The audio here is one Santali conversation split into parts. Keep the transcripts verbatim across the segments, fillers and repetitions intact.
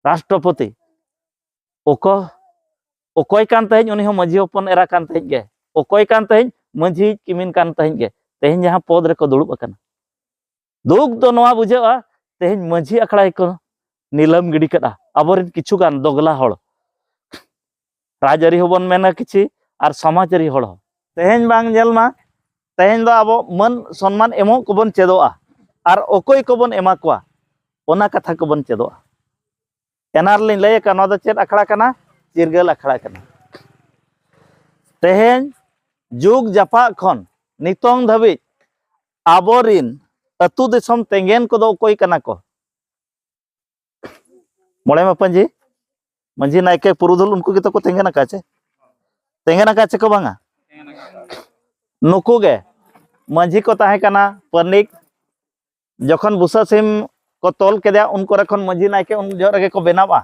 ᱨᱟᱥᱴᱨᱚᱯᱚᱛᱤ, ᱚᱠᱚ ᱚᱠᱚᱭ ᱠᱟᱱ ᱛᱟᱦᱮᱸᱫ? ᱩᱱᱤ ᱦᱚᱸ ᱢᱟᱹᱡᱷᱤ ᱦᱚᱯᱚᱱ ᱮᱨᱟ ᱠᱟᱱ ᱛᱟᱦᱮᱸᱫ ᱜᱮ᱾ ᱚᱠᱚᱭ ᱠᱟᱱ ᱛᱟᱦᱮᱸᱫ? ᱢᱟᱹᱡᱷᱤ ᱠᱤᱢᱤᱱ ᱠᱟᱱ ᱛᱟᱦᱮᱸᱫ ᱜᱮ᱾ ᱛᱮᱦᱮᱧ ᱡᱟᱦᱟᱸ ᱯᱚᱫᱽ ᱨᱮᱠᱚ ᱫᱩᱲᱩᱵ ᱟᱠᱟᱱᱟ᱾ ᱫᱩᱠ ᱫᱚ ᱱᱚᱣᱟ ᱵᱩᱡᱷᱟᱹᱜᱼᱟ, ᱛᱮᱦᱮᱧ ᱢᱟᱹᱡᱷᱤ ᱟᱠᱷᱲᱟ ᱜᱮᱠᱚ ᱱᱤᱞᱟᱹᱢ ᱜᱤᱰᱤ ᱠᱟᱫᱼᱟ ᱟᱵᱚᱨᱮᱱ ᱠᱤᱪᱷᱩ ᱜᱟᱱ ᱫᱚᱜᱽᱞᱟ ᱦᱚᱲ᱾ ᱨᱟᱡᱽᱟᱹᱨᱤ ᱦᱚᱸᱵᱚᱱ ᱢᱮᱱᱟ ᱠᱤᱪᱷᱤ ᱟᱨ ᱥᱚᱢᱟᱡᱽᱟᱹᱨᱤ ᱦᱚᱲ ᱦᱚᱸ᱾ ᱛᱮᱦᱮᱧ ᱵᱟᱝ ᱧᱮᱞ ᱢᱟ, ᱛᱮᱦᱮᱧ ᱫᱚ ᱟᱵᱚ ᱢᱟᱹᱱ ᱥᱚᱱᱢᱟᱱ ᱮᱢᱚᱜ ᱠᱚᱵᱚᱱ ᱪᱮᱫᱚᱜᱼᱟ ᱟᱨ ᱚᱠᱚᱭ ᱠᱚᱵᱚᱱ ᱮᱢᱟ ᱠᱚᱣᱟ, ᱚᱱᱟ ᱠᱟᱛᱷᱟ ᱠᱚᱵᱚᱱ ᱪᱮᱫᱚᱜᱼᱟ᱾ ᱮᱱᱟᱨ ᱞᱤᱧ ᱞᱟᱹᱭ ᱟᱠᱟᱫ, ᱱᱚᱣᱟ ᱫᱚ ᱪᱮᱫ ᱟᱠᱷᱲᱟ ᱠᱟᱱᱟ? ᱪᱤᱨᱜᱟᱹᱞ ᱟᱠᱷᱲᱟ ᱠᱟᱱᱟ᱾ ᱛᱮᱦᱮᱧ ᱡᱩᱜᱽ ᱡᱟᱯᱟᱜ ᱠᱷᱚᱱ ᱱᱤᱛᱚᱝ ᱫᱷᱟᱹᱵᱤᱡ ᱟᱵᱚᱨᱤᱱ ᱟᱹᱛᱩ ᱫᱤᱥᱚᱢ ᱛᱮᱸᱜᱮᱱ ᱠᱚᱫᱚ ᱚᱠᱚᱭ ᱠᱟᱱᱟ ᱠᱚ? ᱢᱚᱬᱮ ᱢᱟᱹᱯᱟᱹᱧᱡᱤ, ᱢᱟᱹᱡᱷᱤ, ᱱᱟᱭᱠᱮ, ᱯᱩᱨᱩᱫᱷᱩᱞ, ᱩᱱᱠᱩ ᱜᱮᱛᱚ ᱠᱚ ᱛᱮᱸᱜᱮᱱ ᱟᱠᱟᱫ ᱪᱮ? ᱛᱮᱸᱜᱮᱱ ᱟᱠᱟᱫ ᱪᱮ ᱠᱚ ᱵᱟᱝᱟ? ᱱᱩᱠᱩ ᱜᱮ ᱢᱟᱹᱡᱷᱤ ᱠᱚ ᱛᱟᱦᱮᱸ ᱠᱟᱱᱟ, ᱯᱟᱨᱟᱱᱤᱠ᱾ ᱡᱚᱠᱷᱚᱱ ᱵᱩᱥᱟᱹᱜ ᱥᱤᱢ ᱠᱚ ᱛᱚᱞ ᱠᱮᱫᱮᱭᱟ, ᱩᱱ ᱠᱚᱨᱮ ᱠᱷᱚᱱ ᱢᱟᱹᱡᱷᱤ ᱱᱟᱭᱠᱮ ᱩᱱ ᱡᱚᱦᱚᱜ ᱨᱮᱜᱮ ᱠᱚ ᱵᱮᱱᱟᱣᱟ᱾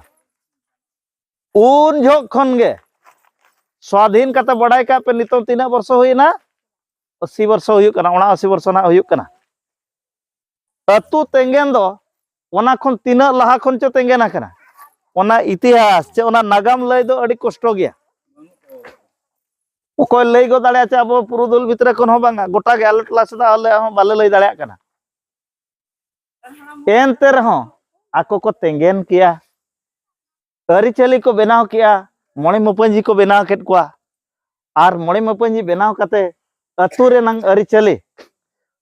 ᱩᱱ ᱡᱚᱦᱚᱜ ᱠᱷᱚᱱ ᱜᱮ ᱥᱣᱟᱫᱷᱤᱱ ᱠᱟᱛᱮ, ᱵᱟᱰᱟᱭ ᱠᱟᱜ ᱯᱮ, ᱱᱤᱛᱚᱝ ᱛᱤᱱᱟᱹᱜ ᱵᱚᱨᱥᱚ ᱦᱩᱭᱮᱱᱟ? ᱟᱥᱤ ᱵᱚᱨᱥᱚ ᱦᱩᱭᱩᱜ ᱠᱟᱱᱟ, ᱚᱱᱟ ᱟᱥᱤ ᱵᱚᱨᱥᱚ ᱱᱟᱜ ᱦᱩᱭᱩᱜ ᱠᱟᱱᱟ᱾ ᱟᱹᱛᱩ ᱛᱮᱸᱜᱮᱱ ᱫᱚ ᱚᱱᱟ ᱠᱷᱚᱱ ᱛᱤᱱᱟᱹᱜ ᱞᱟᱦᱟ ᱠᱷᱚᱱ ᱪᱚ ᱛᱮᱸᱜᱮᱱ ᱟᱠᱟᱱᱟ, ᱚᱱᱟ ᱤᱛᱤᱦᱟᱥ ᱪᱮ ᱚᱱᱟ ᱱᱟᱜᱟᱢ ᱞᱟᱹᱭ ᱫᱚ ᱟᱹᱰᱤ ᱠᱚᱥᱴᱚ ᱜᱮᱭᱟ᱾ ᱚᱠᱚᱭ ᱞᱟᱹᱭ ᱜᱚᱫ ᱫᱟᱲᱮᱭᱟᱜᱼᱟ ᱪᱮ ᱟᱵᱚ ᱯᱩᱨᱩᱫᱷᱩᱞ ᱵᱷᱤᱛᱨᱤ ᱠᱷᱚᱱ ᱦᱚᱸ ᱵᱟᱝᱟ, ᱜᱚᱴᱟ ᱜᱮ ᱟᱞᱮ ᱴᱚᱞᱟ ᱥᱮᱫ ᱟᱞᱮ ᱦᱚᱸ ᱵᱟᱞᱮ ᱞᱟᱹᱭ ᱫᱟᱲᱮᱭᱟᱜ ᱠᱟᱱᱟ᱾ ᱮᱱᱛᱮ ᱨᱮᱦᱚᱸ ᱟᱠᱚ ᱠᱚ ᱛᱮᱸᱜᱮᱱ ᱠᱮᱭᱟ, ᱟᱹᱨᱤᱪᱟᱹᱞᱤ ᱠᱚ ᱵᱮᱱᱟᱣ ᱠᱮᱜᱼᱟ, ᱢᱚᱬᱮ ᱢᱟᱹᱯᱟᱹᱧᱡᱤ ᱠᱚ ᱵᱮᱱᱟᱣ ᱠᱮᱫ ᱠᱚᱣᱟ᱾ ᱟᱨ ᱢᱚᱬᱮ ᱢᱟᱹᱯᱟᱹᱧᱡᱤ ᱵᱮᱱᱟᱣ ᱠᱟᱛᱮ ᱟᱹᱛᱩ ᱨᱮᱱᱟᱝ ᱟᱹᱨᱤᱪᱟᱹᱞᱤ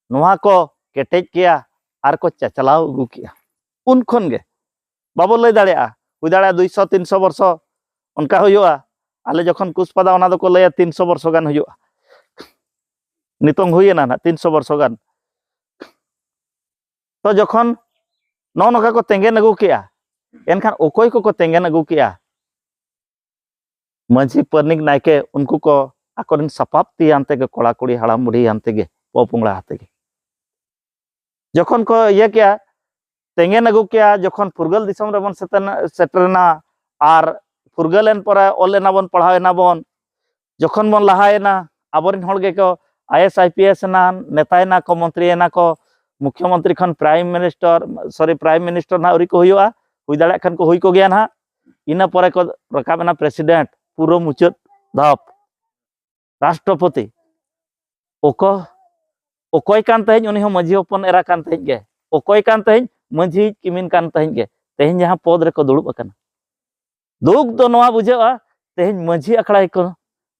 ᱱᱚᱣᱟ ᱠᱚ ᱠᱮᱴᱮᱡ ᱠᱮᱜᱼᱟ ᱟᱨ ᱠᱚ ᱪᱟᱪᱞᱟᱣ ᱟᱹᱜᱩ ᱠᱮᱜᱼᱟ᱾ ᱩᱱ ᱠᱷᱚᱱ ᱜᱮ ᱵᱟᱵᱚ ᱞᱟᱹᱭ ᱫᱟᱲᱮᱭᱟᱜᱼᱟ, ᱦᱩᱭ ᱫᱟᱲᱮᱭᱟᱜᱼᱟ ᱫᱩᱭᱥᱚ ᱛᱤᱱᱥᱚ ᱵᱚᱨᱥᱚ ᱚᱱᱠᱟ ᱦᱩᱭᱩᱜᱼᱟ᱾ ᱟᱞᱮ ᱡᱚᱠᱷᱚᱱ ᱠᱩᱥᱯᱟᱫᱟ, ᱚᱱᱟ ᱫᱚᱠᱚ ᱞᱟᱹᱭᱟ ᱛᱤᱱᱥᱚ ᱵᱚᱨᱥᱚ ᱜᱟᱱ ᱦᱩᱭᱩᱜᱼᱟ᱾ ᱱᱤᱛᱚᱝ ᱦᱩᱭᱮᱱᱟ ᱱᱟᱦᱟᱜ ᱛᱤᱱᱥᱚ ᱵᱚᱨᱥᱚ ᱜᱟᱱ᱾ ᱛᱚ ᱡᱚᱠᱷᱚᱱ ᱱᱚᱜᱼᱚ ᱱᱚᱝᱠᱟ ᱠᱚ ᱛᱮᱸᱜᱮᱱ ᱟᱹᱜᱩ ᱠᱮᱜᱼᱟ, ᱮᱱᱠᱷᱟᱱ ᱚᱠᱚᱭ ᱠᱚᱠᱚ ᱛᱮᱸᱜᱮᱱ ᱟᱹᱜᱩ ᱠᱮᱜᱼᱟ? ᱢᱟᱹᱡᱷᱤ, ᱯᱟᱨᱟᱱᱤᱠ, ᱱᱟᱭᱠᱮ, ᱩᱱᱠᱩ ᱠᱚ ᱟᱠᱚᱨᱮᱱ ᱥᱟᱯᱟᱵ ᱛᱤ ᱟᱱᱛᱮ ᱜᱮ, ᱠᱚᱲᱟ ᱠᱩᱲᱤ, ᱦᱟᱲᱟᱢ ᱵᱩᱲᱦᱤ ᱟᱱᱛᱮ ᱜᱮ, ᱯᱚ ᱯᱚᱝᱲᱟ ᱟᱛᱮ ᱜᱮ᱾ ᱡᱚᱠᱷᱚᱱ ᱠᱚ ᱤᱭᱟᱹ ᱠᱮᱜᱼᱟ, ᱛᱮᱸᱜᱮᱱ ᱟᱹᱜᱩ ᱠᱮᱜᱼᱟ, ᱡᱚᱠᱷᱚᱱ ᱯᱷᱩᱨᱜᱟᱹᱞ ᱫᱤᱥᱚᱢ ᱨᱮᱵᱚᱱ ᱥᱮᱴᱮᱨ-, ᱥᱮᱴᱮᱨᱮᱱᱟ, ᱟᱨ ᱯᱷᱩᱨᱜᱟᱹᱞ ᱮᱱ ᱯᱚᱨᱮ ᱚᱞ ᱮᱱᱟ ᱵᱚᱱ, ᱯᱟᱲᱦᱟᱣ ᱮᱱᱟ ᱵᱚᱱ, ᱡᱚᱠᱷᱚᱱ ᱵᱚᱱ ᱞᱟᱦᱟᱭᱮᱱᱟ, ᱟᱵᱚᱨᱮᱱ ᱦᱚᱲ ᱜᱮᱠᱚ IAS, IPS ᱮᱱᱟ, ᱱᱮᱛᱟᱭᱮᱱᱟ ᱠᱚ, ᱢᱚᱱᱛᱨᱤ ᱮᱱᱟ ᱠᱚ, ᱢᱩᱠᱷᱭᱚᱢᱚᱱᱛᱨᱤ ᱠᱷᱚᱱ ᱯᱨᱟᱭᱤᱢ ᱢᱤᱱᱤᱥᱴᱟᱨ, ᱥᱚᱨᱤ, ᱯᱨᱟᱭᱤᱢ ᱢᱤᱱᱤᱥᱴᱟᱨ ᱱᱟᱦᱟᱜ ᱟᱹᱣᱨᱤ ᱠᱚ ᱦᱩᱭᱩᱜᱼᱟ, ᱦᱩᱭ ᱫᱟᱲᱮᱭᱟᱜ ᱠᱷᱟᱱ ᱠᱚ ᱦᱩᱭ ᱠᱚᱜᱮᱭᱟ ᱱᱟᱦᱟᱜ᱾ ᱤᱱᱟᱹ ᱯᱚᱨᱮ ᱠᱚ ᱨᱟᱠᱟᱵ ᱮᱱᱟ ᱯᱨᱮᱥᱤᱰᱮᱱᱴ, ᱯᱩᱨᱟᱹ ᱢᱩᱪᱟᱹᱫ ᱫᱷᱟᱯ ᱨᱟᱥᱴᱨᱚᱯᱚᱛᱤ᱾ ᱚᱠᱚ-, ᱚᱠᱚᱭ ᱠᱟᱱ ᱛᱟᱦᱮᱸᱫ? ᱩᱱᱤ ᱦᱚᱸ ᱢᱟᱹᱡᱷᱤ ᱦᱚᱯᱚᱱ ᱮᱨᱟ ᱠᱟᱱ ᱛᱟᱦᱮᱸᱫ ᱜᱮ᱾ ᱚᱠᱚᱭ ᱠᱟᱱ ᱛᱟᱦᱮᱸᱫ? ᱢᱟᱹᱡᱷᱤ ᱠᱤᱢᱤᱱ ᱠᱟᱱ ᱛᱟᱦᱮᱸᱫ ᱜᱮ᱾ ᱛᱮᱦᱮᱧ ᱡᱟᱦᱟᱸ ᱯᱚᱫᱽ ᱨᱮᱠᱚ ᱫᱩᱲᱩᱵ ᱟᱠᱟᱱᱟ, ᱫᱩᱠ ᱫᱚ ᱱᱚᱣᱟ ᱵᱩᱡᱷᱟᱹᱜᱼᱟ, ᱛᱮᱦᱮᱧ ᱢᱟᱹᱡᱷᱤ ᱟᱠᱷᱲᱟ ᱜᱮᱠᱚ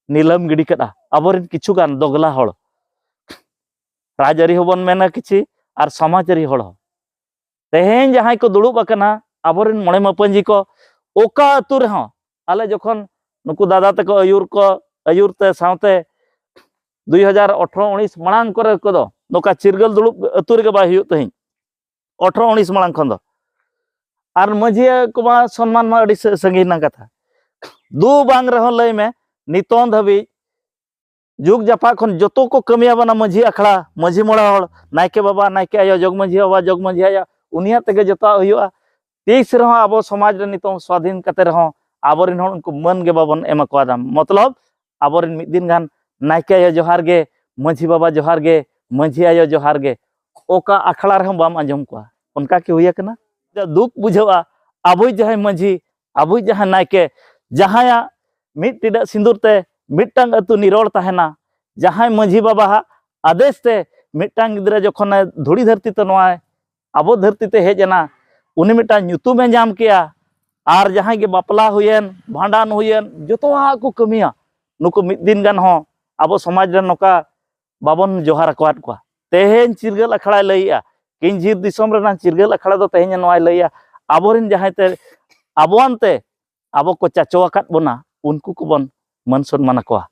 ᱱᱤᱞᱟᱹᱢ ᱜᱤᱰᱤ ᱠᱟᱫᱼᱟ᱾ ᱟᱵᱚᱨᱮᱱ ᱠᱤᱪᱷᱩ ᱜᱟᱱ ᱫᱚᱜᱽᱞᱟ ᱦᱚᱲ, ᱨᱟᱡᱽᱟᱹᱨᱤ ᱦᱚᱸᱵᱚᱱ ᱢᱮᱱᱟ ᱠᱤᱪᱷᱤ, ᱟᱨ ᱥᱚᱢᱟᱡᱽᱟᱹᱨᱤ ᱦᱚᱲ ᱦᱚᱸ, ᱛᱮᱦᱮᱧ ᱡᱟᱦᱟᱸᱭ ᱠᱚ ᱫᱩᱲᱩᱵ ᱟᱠᱟᱱᱟ, ᱟᱵᱚᱨᱮᱱ ᱢᱚᱬᱮ ᱢᱟᱹᱯᱟᱹᱧᱡᱤ ᱠᱚ, ᱚᱠᱟ ᱟᱹᱛᱩ ᱨᱮᱦᱚᱸ, ᱟᱞᱮ ᱡᱚᱠᱷᱚᱱ ᱱᱩᱠᱩ ᱫᱟᱫᱟ ᱛᱟᱠᱚ ᱟᱹᱭᱩᱨ ᱠᱚ, ᱟᱹᱭᱩᱨ ᱛᱮ ᱥᱟᱶᱛᱮ ᱫᱩᱭ ᱦᱟᱡᱟᱨ ᱟᱴᱷᱨᱚ ᱩᱱᱤᱥ ᱢᱟᱲᱟᱝ ᱠᱚᱨᱮ ᱠᱚᱫᱚ ᱱᱚᱝᱠᱟ ᱪᱤᱨᱜᱟᱹᱞ ᱫᱩᱲᱩᱵ ᱟᱹᱛᱩ ᱨᱮᱜᱮ ᱵᱟᱭ ᱦᱩᱭᱩᱜ ᱛᱟᱦᱮᱸᱫ, ᱟᱴᱷᱨᱚ ᱩᱱᱤᱥ ᱢᱟᱲᱟᱝ ᱠᱷᱚᱱ ᱫᱚ᱾ ᱟᱨ ᱢᱟᱹᱡᱷᱤ ᱠᱚᱢᱟ ᱥᱚᱱᱢᱟᱱ ᱢᱟ ᱟᱹᱰᱤ ᱥᱟᱹ-, ᱥᱟᱺᱜᱤᱧ ᱨᱮᱱᱟᱜ ᱠᱟᱛᱷᱟ᱾ ᱫᱩ ᱵᱟᱝ ᱨᱮᱦᱚᱸ ᱞᱟᱹᱭ ᱢᱮ, ᱱᱤᱛᱚᱝ ᱫᱷᱟᱹᱵᱤᱡ ᱡᱩᱜᱽ ᱡᱟᱯᱟᱜ ᱠᱷᱚᱱ ᱡᱚᱛᱚ ᱠᱚ ᱠᱟᱹᱢᱤᱭᱟ ᱵᱚᱱᱟ ᱢᱟᱹᱡᱷᱤ ᱟᱠᱷᱲᱟ, ᱢᱟᱹᱡᱷᱤ ᱢᱚᱬᱮ ᱦᱚᱲ, ᱱᱟᱭᱠᱮ ᱵᱟᱵᱟ, ᱱᱟᱭᱠᱮ ᱟᱭᱳ, ᱡᱚᱜᱽ ᱢᱟᱹᱡᱷᱤ ᱵᱟᱵᱟ, ᱡᱚᱜᱽ ᱢᱟᱹᱡᱷᱤ ᱟᱭᱳ, ᱩᱱᱤᱭᱟᱜ ᱛᱮᱜᱮ ᱡᱚᱛᱚᱣᱟᱜ ᱦᱩᱭᱩᱜᱼᱟ᱾ ᱛᱤᱥ ᱨᱮᱦᱚᱸ ᱟᱵᱚ ᱥᱚᱢᱟᱡᱽ ᱨᱮ ᱱᱤᱛᱚᱝ ᱥᱣᱟᱫᱷᱤᱱ ᱠᱟᱛᱮ ᱨᱮᱦᱚᱸ ᱟᱵᱚᱨᱮᱱ ᱦᱚᱲ ᱩᱱᱠᱩ ᱢᱟᱹᱱ ᱜᱮ ᱵᱟᱵᱚᱱ ᱮᱢᱟ ᱠᱚᱣᱟ᱾ ᱫᱟᱢ ᱢᱚᱛᱞᱚᱵ ᱟᱵᱚᱨᱮᱱ ᱢᱤᱫ ᱫᱤᱱ ᱜᱟᱱ ᱱᱟᱭᱠᱮ ᱟᱭᱳ ᱡᱚᱦᱟᱨ ᱜᱮ, ᱢᱟᱹᱡᱷᱤ ᱵᱟᱵᱟ ᱡᱚᱦᱟᱨ ᱜᱮ, ᱢᱟᱹᱡᱷᱤ ᱟᱭᱳ ᱡᱚᱦᱟᱨ ᱜᱮ, ᱚᱠᱟ ᱟᱠᱷᱲᱟ ᱨᱮᱦᱚᱸ ᱵᱟᱢ ᱟᱸᱡᱚᱢ ᱠᱚᱣᱟ᱾ ᱚᱱᱠᱟ ᱠᱤ ᱦᱩᱭ ᱟᱠᱟᱱᱟ? ᱫᱩᱠ ᱵᱩᱡᱷᱟᱹᱜᱼᱟ, ᱟᱵᱚᱭᱤᱡ ᱡᱟᱦᱟᱸᱭ ᱢᱟᱹᱡᱷᱤ, ᱟᱵᱚᱭᱤᱡ ᱡᱟᱦᱟᱸᱭ ᱱᱟᱭᱠᱮ, ᱡᱟᱦᱟᱸᱭᱟᱜ ᱢᱤᱫ ᱴᱤᱰᱟᱹᱜ ᱥᱤᱸᱫᱩᱨ ᱛᱮ ᱢᱤᱫᱴᱟᱝ ᱟᱹᱛᱩ ᱱᱤᱨᱚᱲ ᱛᱟᱦᱮᱱᱟ, ᱡᱟᱦᱟᱸᱭ ᱢᱟᱹᱡᱷᱤ ᱵᱟᱵᱟᱣᱟᱜ ᱟᱫᱮᱥ ᱛᱮ ᱢᱤᱫᱴᱟᱝ ᱜᱤᱫᱽᱨᱟᱹ ᱡᱚᱠᱷᱚᱱᱮ ᱫᱷᱩᱲᱤ ᱫᱷᱟᱹᱨᱛᱤ ᱛᱮ ᱱᱚᱣᱟ ᱟᱵᱚ ᱫᱷᱟᱹᱨᱛᱤ ᱛᱮ ᱦᱮᱡ ᱮᱱᱟ, ᱩᱱᱤ ᱢᱤᱫᱴᱟᱝ ᱧᱩᱛᱩᱢᱮ ᱧᱟᱢ ᱠᱮᱜᱼᱟ᱾ ᱟᱨ ᱡᱟᱦᱟᱸᱭ ᱜᱮ ᱵᱟᱯᱞᱟ ᱦᱩᱭᱮᱱ, ᱵᱷᱟᱸᱰᱟᱱ ᱦᱩᱭᱮᱱ, ᱡᱚᱛᱚᱣᱟᱜ ᱠᱚ ᱠᱟᱹᱢᱤᱭᱟ᱾ ᱱᱩᱠᱩ ᱢᱤᱫ ᱫᱤᱱ ᱜᱟᱱ ᱦᱚᱸ ᱟᱵᱚ ᱥᱚᱢᱟᱡᱽ ᱨᱮ ᱱᱚᱝᱠᱟ ᱵᱟᱵᱚᱱ ᱡᱚᱦᱟᱨ ᱟᱠᱟᱫ ᱠᱚᱣᱟ᱾ ᱛᱮᱦᱮᱧ ᱪᱤᱨᱜᱟᱹᱞ ᱟᱠᱷᱲᱟᱭ ᱞᱟᱹᱭᱮᱜᱼᱟ, ᱠᱤᱧᱡᱷᱤᱨ ᱫᱤᱥᱚᱢ ᱨᱮᱱᱟᱜ ᱪᱤᱨᱜᱟᱹᱞ ᱟᱠᱷᱲᱟ ᱫᱚ ᱛᱮᱦᱮᱧ ᱱᱚᱣᱟᱭ ᱞᱟᱹᱭᱮᱜᱼᱟ, ᱟᱵᱚᱨᱮᱱ ᱡᱟᱦᱟᱸᱭ ᱛᱮ, ᱟᱵᱚᱣᱟᱱ ᱛᱮ ᱟᱵᱚ ᱠᱚ ᱪᱟᱪᱚ ᱟᱠᱟᱫ ᱵᱚᱱᱟ, ᱩᱱᱠᱩ ᱠᱚᱵᱚᱱ ᱢᱟᱹᱱ ᱥᱚᱱᱢᱟᱱ ᱟᱠᱚᱣᱟ᱾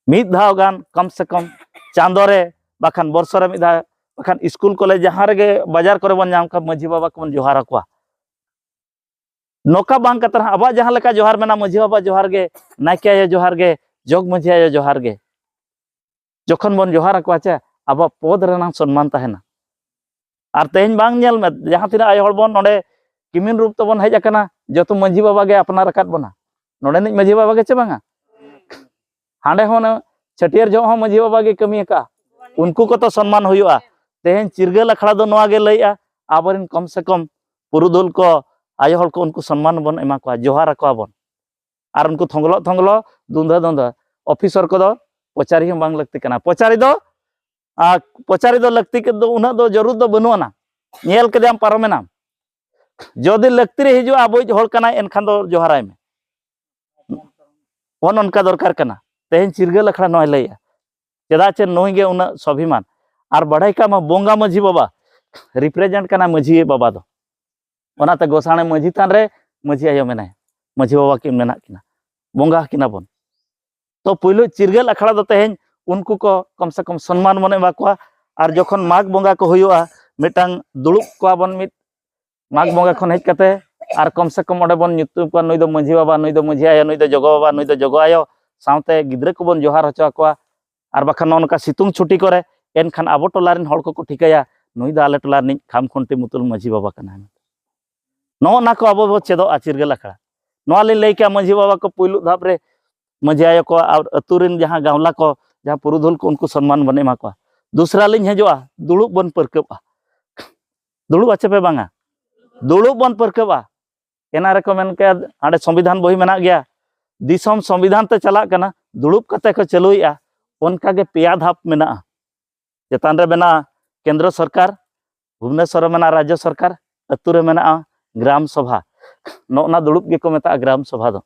ᱢᱤᱫ ᱫᱷᱟᱣ ᱜᱟᱱ ᱠᱚᱢ ᱥᱮ ᱠᱚᱢ ᱪᱟᱸᱫᱚ ᱨᱮ, ᱵᱟᱠᱷᱟᱱ ᱵᱚᱨᱥᱚ ᱨᱮ ᱢᱤᱫ ᱫᱷᱟᱣ, ᱵᱟᱠᱷᱟᱱ ᱤᱥᱠᱩᱞ ᱠᱚᱞᱮᱡᱽ ᱡᱟᱦᱟᱸ ᱨᱮᱜᱮ ᱵᱟᱡᱟᱨ ᱠᱚᱨᱮ ᱵᱚᱱ ᱧᱟᱢ ᱠᱚᱣᱟ, ᱢᱟᱹᱡᱷᱤ ᱵᱟᱵᱟ ᱠᱚᱵᱚᱱ ᱡᱚᱦᱟᱨ ᱟᱠᱚᱣᱟ᱾ ᱱᱚᱝᱠᱟ ᱵᱟᱝ ᱠᱟᱛᱮ ᱨᱮᱦᱚᱸ ᱟᱵᱚᱣᱟᱜ ᱡᱟᱦᱟᱸ ᱞᱮᱠᱟ ᱡᱚᱦᱟᱨ ᱢᱮᱱᱟᱜᱼᱟ, ᱢᱟᱹᱡᱷᱤ ᱵᱟᱵᱟ ᱡᱚᱦᱟᱨ ᱜᱮ, ᱱᱟᱭᱠᱮ ᱟᱭᱳ ᱡᱚᱦᱟᱨ ᱜᱮ, ᱡᱚᱜᱽ ᱢᱟᱹᱡᱷᱤ ᱟᱭᱳ ᱡᱚᱦᱟᱨ ᱜᱮ, ᱡᱚᱠᱷᱚᱱ ᱵᱚᱱ ᱡᱚᱦᱟᱨ ᱟᱠᱚᱣᱟ ᱪᱮ, ᱟᱵᱚᱣᱟᱜ ᱯᱚᱫᱽ ᱨᱮᱱᱟᱜ ᱥᱚᱱᱢᱟᱱ ᱛᱟᱦᱮᱱᱟ᱾ ᱟᱨ ᱛᱮᱦᱮᱧ ᱵᱟᱝ ᱧᱮᱞ ᱢᱮ, ᱡᱟᱦᱟᱸ ᱛᱤᱱᱟᱹᱜ ᱟᱭᱳ ᱦᱚᱲ ᱵᱚᱱ ᱱᱚᱰᱮ ᱠᱤᱢᱤᱱ ᱨᱩᱯ ᱛᱮᱵᱚᱱ ᱦᱮᱡ ᱟᱠᱟᱱᱟ, ᱡᱚᱛᱚ ᱢᱟᱹᱡᱷᱤ ᱵᱟᱵᱟ ᱜᱮ ᱟᱯᱱᱟᱨ ᱟᱠᱟᱫ ᱵᱚᱱᱟ᱾ ᱱᱚᱰᱮᱱᱤᱡ ᱢᱟᱹᱡᱷᱤ ᱵᱟᱵᱟ ᱜᱮ ᱪᱮ ᱵᱟᱝᱟ? ᱦᱟᱸᱰᱮ ᱦᱚᱸ ᱚᱱᱟ ᱪᱷᱟᱹᱴᱭᱟᱹᱨ ᱡᱚᱦᱚᱜ ᱦᱚᱸ ᱢᱟᱹᱡᱷᱤ ᱵᱟᱵᱟ ᱜᱮ ᱠᱟᱹᱢᱤ ᱟᱠᱟᱫᱼᱟ᱾ ᱩᱱᱠᱩ ᱠᱚᱛᱚ ᱥᱚᱱᱢᱟᱱ ᱦᱩᱭᱩᱜᱼᱟ᱾ ᱛᱮᱦᱮᱧ ᱪᱤᱨᱜᱟᱹᱞ ᱟᱠᱷᱲᱟ ᱫᱚ ᱱᱚᱣᱟ ᱜᱮ ᱞᱟᱹᱭᱮᱜᱼᱟ, ᱟᱵᱚᱨᱮᱱ ᱠᱚᱢ ᱥᱮ ᱠᱚᱢ ᱯᱩᱨᱩᱫᱷᱩᱞ ᱠᱚ, ᱟᱭᱳ ᱦᱚᱲ ᱠᱚ, ᱩᱱᱠᱩ ᱥᱚᱱᱢᱟᱱ ᱵᱚᱱ ᱮᱢᱟ ᱠᱚᱣᱟ, ᱡᱚᱦᱟᱨ ᱟᱠᱚᱣᱟ ᱵᱚᱱ᱾ ᱟᱨ ᱩᱱᱠᱩ ᱛᱷᱚᱝᱜᱽᱞᱚ ᱛᱷᱚᱝᱜᱽᱞᱚ, ᱫᱩᱸᱫᱷᱟᱹ ᱫᱩᱸᱫᱷᱟᱹ ᱚᱯᱷᱤᱥᱚᱨ ᱠᱚᱫᱚ ᱯᱚᱪᱟᱨᱤ ᱦᱚᱸ ᱵᱟᱝ ᱞᱟᱹᱠᱛᱤ ᱠᱟᱱᱟ᱾ ᱯᱚᱪᱟᱨᱤ ᱫᱚ ᱟᱨ ᱯᱚᱪᱟᱨᱤ ᱫᱚ ᱞᱟᱹᱠᱛᱤ ᱫᱚ ᱩᱱᱟᱹᱜ ᱫᱚ ᱡᱟᱹᱨᱩᱲ ᱫᱚ ᱵᱟᱹᱱᱩᱜ ᱟᱱᱟ᱾ ᱧᱮᱞ ᱠᱮᱫᱮᱭᱟᱢ, ᱯᱟᱨᱚᱢᱮᱱᱟᱢ᱾ ᱡᱩᱫᱤ ᱞᱟᱹᱠᱛᱤ ᱨᱮ ᱦᱤᱡᱩᱜᱼᱟ, ᱟᱵᱚᱭᱤᱡ ᱦᱚᱲ ᱠᱟᱱᱟᱭ, ᱮᱱᱠᱷᱟᱱ ᱫᱚ ᱡᱚᱦᱟᱨᱟᱭ ᱢᱮ᱾ ᱚᱱ ᱚᱱᱠᱟ ᱫᱚᱨᱠᱟᱨ ᱠᱟᱱᱟ᱾ ᱛᱮᱦᱮᱧ ᱪᱤᱨᱜᱟᱹᱞ ᱟᱠᱷᱲᱟ ᱱᱚᱣᱟᱭ ᱞᱟᱹᱭᱮᱜᱼᱟ᱾ ᱪᱮᱫᱟᱜ ᱪᱮ ᱱᱩᱭ ᱜᱮ ᱩᱱᱟᱹᱜ ᱥᱣᱟᱵᱷᱤᱢᱟᱱ᱾ ᱟᱨ ᱵᱟᱲᱟᱭ ᱠᱟᱜ ᱢᱟ, ᱵᱚᱸᱜᱟ ᱢᱟᱹᱡᱷᱤ ᱵᱟᱵᱟ ᱨᱤᱯᱨᱮᱡᱮᱱᱴ ᱠᱟᱱᱟᱭ ᱢᱟᱹᱡᱷᱤ ᱵᱟᱵᱟ ᱫᱚ᱾ ᱚᱱᱟᱛᱮ ᱜᱚᱥᱟᱬᱮ ᱢᱟᱹᱡᱷᱤ ᱛᱷᱟᱱ ᱨᱮ ᱢᱟᱹᱡᱷᱤ ᱟᱭᱳ ᱢᱮᱱᱟᱭᱟ, ᱢᱟᱹᱡᱷᱤ ᱵᱟᱵᱟ ᱠᱤᱱ ᱢᱮᱱᱟᱜ ᱠᱤᱱᱟ, ᱵᱚᱸᱜᱟ ᱠᱤᱱᱟ ᱵᱚᱱ᱾ ᱛᱚ ᱯᱳᱭᱞᱳ ᱪᱤᱨᱜᱟᱹᱞ ᱟᱠᱷᱲᱟ ᱫᱚ ᱛᱮᱦᱮᱧ ᱩᱱᱠᱩ ᱠᱚ ᱠᱚᱢ ᱥᱮ ᱠᱚᱢ ᱥᱚᱱᱢᱟᱱ ᱵᱚᱱ ᱮᱢᱟ ᱠᱚᱣᱟ᱾ ᱟᱨ ᱡᱚᱠᱷᱚᱱ ᱢᱟᱜᱽ ᱵᱚᱸᱜᱟ ᱠᱚ ᱦᱩᱭᱩᱜᱼᱟ, ᱢᱤᱫᱴᱟᱝ ᱫᱩᱲᱩᱵ ᱠᱚᱣᱟ ᱵᱚᱱ ᱢᱤᱫ ᱢᱟᱜᱽ ᱵᱚᱸᱜᱟ ᱠᱷᱚᱱ ᱦᱮᱡ ᱠᱟᱛᱮ, ᱟᱨ ᱠᱚᱢ ᱥᱮ ᱠᱚᱢ ᱚᱸᱰᱮ ᱵᱚᱱ ᱧᱩᱛᱩᱢ ᱠᱚᱣᱟ, ᱱᱩᱭ ᱫᱚ ᱢᱟᱹᱡᱷᱤ ᱵᱟᱵᱟ, ᱱᱩᱭ ᱫᱚ ᱢᱟᱹᱡᱷᱤ ᱟᱭᱳ, ᱱᱩᱭ ᱫᱚ ᱡᱚᱜᱚ ᱵᱟᱵᱟ, ᱱᱩᱭ ᱫᱚ ᱡᱚᱜᱚ ᱟᱭᱳ, ᱥᱟᱶᱛᱮ ᱜᱤᱫᱽᱨᱟᱹ ᱠᱚᱵᱚᱱ ᱡᱚᱦᱟᱨ ᱦᱚᱪᱚ ᱟᱠᱚᱣᱟ᱾ ᱟᱨ ᱵᱟᱠᱷᱟᱱ ᱱᱚᱜᱼᱚ ᱱᱚᱝᱠᱟ ᱥᱤᱛᱩᱝ ᱪᱷᱩᱴᱤ ᱠᱚᱨᱮ, ᱮᱱᱠᱷᱟᱱ ᱟᱵᱚ ᱴᱚᱞᱟ ᱨᱮᱱ ᱦᱚᱲ ᱠᱚᱠᱚ ᱴᱷᱤᱠᱟᱹᱭᱟ, ᱱᱩᱭ ᱫᱚ ᱟᱞᱮ ᱴᱚᱞᱟ ᱨᱤᱱᱤᱡ ᱠᱷᱟᱢ ᱠᱷᱩᱱᱴᱤ ᱢᱩᱛᱩᱞ ᱢᱟᱹᱡᱷᱤ ᱵᱟᱵᱟ ᱠᱟᱱᱟᱭ ᱢᱮᱱᱛᱮ᱾ ᱱᱚᱜᱼᱚ ᱱᱟ ᱠᱚ ᱟᱵᱚ ᱵᱚ ᱪᱮᱫᱚᱜᱼᱟ ᱪᱤᱨᱜᱟᱹᱞ ᱟᱠᱷᱲᱟ᱾ ᱱᱚᱣᱟ ᱞᱤᱧ ᱞᱟᱹᱭ ᱠᱮᱜᱼᱟ, ᱢᱟᱹᱡᱷᱤ ᱵᱟᱵᱟ ᱠᱚ ᱯᱩᱭᱞᱩ ᱫᱷᱟᱯ ᱨᱮ ᱢᱟᱹᱡᱷᱤ ᱟᱭᱳ ᱠᱚ ᱟᱨ ᱟᱹᱛᱩ ᱨᱮᱱ ᱡᱟᱦᱟᱸ ᱜᱟᱶᱞᱟ ᱠᱚ, ᱡᱟᱦᱟᱸ ᱯᱩᱨᱩᱫᱷᱩᱞ ᱠᱚ, ᱩᱱᱠᱩ ᱥᱚᱱᱢᱟᱱ ᱵᱚᱱ ᱮᱢᱟ ᱠᱚᱣᱟ᱾ ᱫᱩᱥᱨᱟ ᱞᱤᱧ ᱦᱤᱡᱩᱜᱼᱟ, ᱫᱩᱲᱩᱵ ᱵᱚᱱ ᱯᱟᱹᱨᱠᱟᱹᱵᱼᱟ᱾ ᱫᱩᱲᱩᱵ ᱟᱪᱮ ᱯᱮ ᱵᱟᱝᱟ? ᱫᱩᱲᱩᱵ ᱵᱚᱱ ᱯᱟᱹᱨᱠᱟᱹᱵᱼᱟ᱾ ᱮᱱᱟ ᱨᱮᱠᱚ ᱢᱮᱱ ᱠᱮᱫ, ᱦᱟᱸᱰᱮ ᱥᱚᱝᱵᱤᱫᱷᱟᱱ ᱵᱳᱭ ᱢᱮᱱᱟᱜ ᱜᱮᱭᱟ, ᱫᱤᱥᱚᱢ ᱥᱚᱝᱵᱤᱫᱷᱟᱱ ᱛᱮ ᱪᱟᱞᱟᱜ ᱠᱟᱱᱟ, ᱫᱩᱲᱩᱵ ᱠᱟᱛᱮ ᱠᱚ ᱪᱟᱹᱞᱩᱭᱮᱫᱼᱟ᱾ ᱚᱱᱠᱟ ᱜᱮ ᱯᱮᱭᱟ ᱫᱷᱟᱯ ᱢᱮᱱᱟᱜᱼᱟ᱾ ᱪᱮᱛᱟᱱ ᱨᱮ ᱢᱮᱱᱟᱜᱼᱟ ᱠᱮᱱᱫᱨᱚ ᱥᱚᱨᱠᱟᱨ, ᱵᱷᱩᱵᱽᱱᱮᱥᱚᱨ ᱨᱮ ᱢᱮᱱᱟᱜᱼᱟ ᱨᱟᱡᱽᱡᱚ ᱥᱚᱨᱠᱟᱨ, ᱟᱹᱛᱩ ᱨᱮ ᱢᱮᱱᱟᱜᱼᱟ ᱜᱨᱟᱢ ᱥᱚᱵᱷᱟ᱾ ᱱᱚᱜᱼᱱᱟ ᱫᱩᱲᱩᱵ ᱜᱮᱠᱚ ᱢᱮᱛᱟᱜᱼᱟ ᱜᱨᱟᱢ ᱥᱚᱵᱷᱟ ᱫᱚ᱾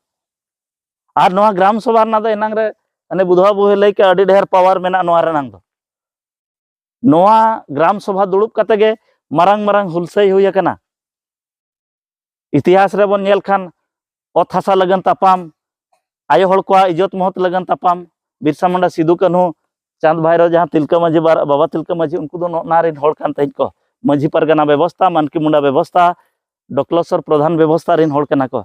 ᱟᱨ ᱱᱚᱣᱟ ᱜᱨᱟᱢ ᱥᱚᱵᱷᱟ ᱨᱮᱱᱟᱜ ᱫᱚ ᱮᱱᱟᱝ ᱨᱮ ᱟᱹᱱᱤᱡ ᱵᱩᱫᱷᱩ ᱵᱟᱹᱵᱩᱭ ᱞᱟᱹᱭ ᱠᱮᱜᱼᱟ, ᱟᱹᱰᱤ ᱰᱷᱮᱨ ᱯᱟᱣᱟᱨ ᱢᱮᱱᱟᱜᱼᱟ ᱱᱚᱣᱟ ᱨᱮᱱᱟᱝ ᱫᱚ᱾ ᱱᱚᱣᱟ ᱜᱨᱟᱢ ᱥᱚᱵᱷᱟ ᱫᱩᱲᱩᱵ ᱠᱟᱛᱮ ᱜᱮ ᱢᱟᱨᱟᱝ ᱢᱟᱨᱟᱝ ᱦᱩᱞᱥᱟᱹᱭ ᱦᱩᱭ ᱟᱠᱟᱱᱟ᱾ ᱤᱛᱤᱦᱟᱥ ᱨᱮᱵᱚᱱ ᱧᱮᱞ ᱠᱷᱟᱱ, ᱚᱛ ᱦᱟᱥᱟ ᱞᱟᱹᱜᱤᱫ ᱛᱟᱯᱟᱢ, ᱟᱭᱳ ᱦᱚᱲ ᱠᱚᱣᱟᱜ ᱤᱡᱽᱡᱚᱛ ᱢᱚᱦᱚᱛ ᱞᱟᱹᱜᱤᱫ ᱛᱟᱯᱟᱢ, ᱵᱤᱨᱥᱟ ᱢᱩᱱᱰᱟ, ᱥᱤᱫᱩ ᱠᱟᱹᱱᱦᱩ, ᱪᱟᱸᱫᱽ ᱵᱷᱟᱭᱨᱳ, ᱡᱟᱦᱟᱸ ᱛᱤᱞᱠᱟᱹ ᱢᱟᱹᱡᱷᱤ, ᱵᱟᱨ-, ᱵᱟᱵᱟ ᱛᱤᱞᱠᱟᱹ ᱢᱟᱹᱡᱷᱤ, ᱩᱱᱠᱩ ᱫᱚ ᱱᱚᱜᱼᱱᱟ ᱨᱤᱱ ᱦᱚᱲ ᱠᱟᱱ ᱛᱟᱦᱮᱸᱫ ᱠᱚ᱾ ᱢᱟᱹᱡᱷᱤ ᱯᱟᱨᱜᱟᱱᱟ ᱵᱮᱵᱚᱥᱛᱷᱟ, ᱢᱟᱱᱠᱤ ᱢᱩᱱᱰᱟ ᱵᱮᱵᱚᱥᱛᱷᱟ, ᱰᱚᱠᱞᱚᱥᱚᱨ ᱯᱨᱚᱫᱷᱟᱱ ᱵᱮᱵᱚᱥᱛᱷᱟ ᱨᱤᱱ ᱦᱚᱲ ᱠᱟᱱᱟ ᱠᱚ᱾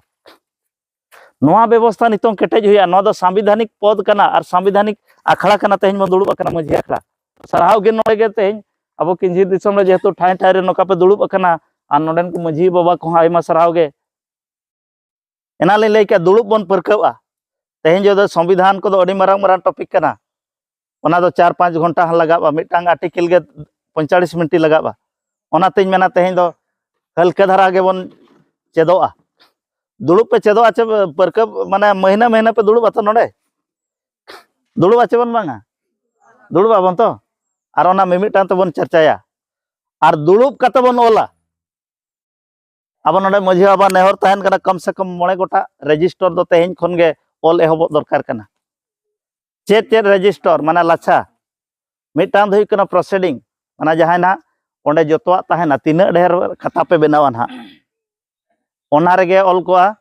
ᱱᱚᱣᱟ ᱵᱮᱵᱚᱥᱛᱷᱟ ᱱᱤᱛᱚᱝ ᱠᱮᱴᱮᱡ ᱦᱩᱭᱩᱜᱼᱟ᱾ ᱱᱚᱣᱟ ᱫᱚ ᱥᱟᱝᱵᱤᱫᱷᱟᱱᱤᱠ ᱯᱚᱫᱽ ᱠᱟᱱᱟ ᱟᱨ ᱥᱟᱝᱵᱤᱫᱷᱟᱱᱤᱠ ᱟᱠᱷᱲᱟ ᱠᱟᱱᱟ᱾ ᱛᱮᱦᱮᱧ ᱵᱚᱱ ᱫᱩᱲᱩᱵ ᱟᱠᱟᱱᱟ ᱢᱟᱹᱡᱷᱤ ᱟᱠᱷᱲᱟ᱾ ᱥᱟᱨᱦᱟᱣ ᱜᱮ ᱱᱚᱰᱮ ᱜᱮ ᱛᱮᱦᱮᱧ ᱟᱵᱚ ᱠᱤᱧᱡᱷᱤᱨ ᱫᱤᱥᱚᱢ ᱨᱮ ᱡᱮᱦᱮᱛᱩ ᱴᱷᱟᱸᱭ ᱴᱷᱟᱸᱭ ᱨᱮ ᱱᱚᱝᱠᱟ ᱯᱮ ᱫᱩᱲᱩᱵ ᱟᱠᱟᱱᱟ, ᱟᱨ ᱱᱚᱰᱮᱱ ᱠᱚ ᱢᱟᱹᱡᱷᱤ ᱵᱟᱵᱟ ᱠᱚᱦᱚᱸ ᱟᱭᱢᱟ ᱥᱟᱨᱦᱟᱣ ᱜᱮ᱾ ᱮᱱᱟ ᱞᱤᱧ ᱞᱟᱹᱭ ᱠᱮᱜᱼᱟ, ᱫᱩᱲᱩᱵ ᱵᱚᱱ ᱯᱟᱹᱨᱠᱟᱹᱣᱼᱟ᱾ ᱛᱮᱦᱮᱧ ᱡᱚᱫᱤ ᱥᱚᱝᱵᱤᱫᱷᱟᱱ ᱠᱚᱫᱚ ᱟᱹᱰᱤ ᱢᱟᱨᱟᱝ ᱢᱟᱨᱟᱝ ᱴᱚᱯᱤᱠ ᱠᱟᱱᱟ, ᱚᱱᱟ ᱫᱚ ᱪᱟᱨ ᱯᱟᱸᱪ ᱜᱷᱚᱱᱴᱟ ᱦᱚᱸ ᱞᱟᱜᱟᱜᱼᱟ, ᱢᱤᱫᱴᱟᱝ ᱟᱨᱴᱤᱠᱮᱞ ᱜᱮ ᱯᱚᱸᱭᱛᱟᱞᱤᱥ ᱢᱤᱱᱤᱴ ᱞᱟᱜᱟᱜᱼᱟ᱾ ᱚᱱᱟᱛᱮᱧ ᱢᱮᱱᱟ, ᱛᱮᱦᱮᱧ ᱫᱚ ᱦᱟᱹᱞᱠᱟᱹ ᱫᱷᱟᱨᱟ ᱜᱮᱵᱚᱱ ᱪᱮᱫᱚᱜᱼᱟ᱾ ᱫᱩᱲᱩᱵ ᱯᱮ ᱪᱮᱫᱚᱜᱼᱟ ᱪᱮ ᱯᱟᱹᱨᱠᱟᱹ, ᱢᱟᱱᱮ ᱢᱟᱹᱦᱱᱟᱹ ᱢᱟᱹᱦᱱᱟᱹ ᱯᱮ ᱫᱩᱲᱩᱵ ᱟᱛᱚ ᱱᱚᱰᱮ? ᱫᱩᱲᱩᱵ ᱟᱪᱮ ᱵᱚᱱ ᱵᱟᱝᱟ? ᱫᱩᱲᱩᱵ ᱟᱵᱚᱱ ᱛᱚ? ᱟᱨ ᱚᱱᱟ ᱢᱤᱢᱤᱫᱴᱟᱝ ᱛᱮᱵᱚᱱ ᱪᱟᱨᱪᱟᱭᱟ᱾ ᱟᱨ ᱫᱩᱲᱩᱵ ᱠᱟᱛᱮ ᱵᱚᱱ ᱚᱞᱟ᱾ ᱟᱵᱚ ᱱᱚᱰᱮ ᱢᱟᱹᱡᱷᱤ ᱵᱟᱵᱟ ᱱᱮᱦᱚᱨ ᱛᱟᱦᱮᱱ ᱠᱟᱱᱟ, ᱠᱚᱢ ᱥᱮ ᱠᱚᱢ ᱢᱚᱬᱮ ᱜᱚᱴᱟᱝ ᱨᱮᱡᱤᱥᱴᱟᱨ ᱫᱚ ᱛᱮᱦᱮᱧ ᱠᱷᱚᱱ ᱜᱮ ᱚᱞ ᱮᱦᱚᱵᱚᱜ ᱫᱚᱨᱠᱟᱨ ᱠᱟᱱᱟ᱾ ᱪᱮᱫ ᱪᱮᱫ ᱨᱮᱡᱤᱥᱴᱟᱨ, ᱢᱟᱱᱮ ᱞᱟᱪᱷᱟ᱾ ᱢᱤᱫᱴᱟᱝ ᱫᱚ ᱦᱩᱭᱩᱜ ᱠᱟᱱᱟ ᱯᱨᱚᱥᱤᱰᱤᱝ, ᱢᱟᱱᱮ ᱡᱟᱦᱟᱸᱭ ᱱᱟᱦᱟᱜ ᱚᱸᱰᱮ ᱡᱚᱛᱚᱣᱟᱜ ᱛᱟᱦᱮᱱᱟ, ᱛᱤᱱᱟᱹᱜ ᱰᱷᱮᱨ ᱠᱷᱟᱛᱟ ᱯᱮ ᱵᱮᱱᱟᱣᱟ ᱱᱟᱦᱟᱜ, ᱚᱱᱟ ᱨᱮᱜᱮ ᱚᱞ ᱠᱚᱜᱼᱟ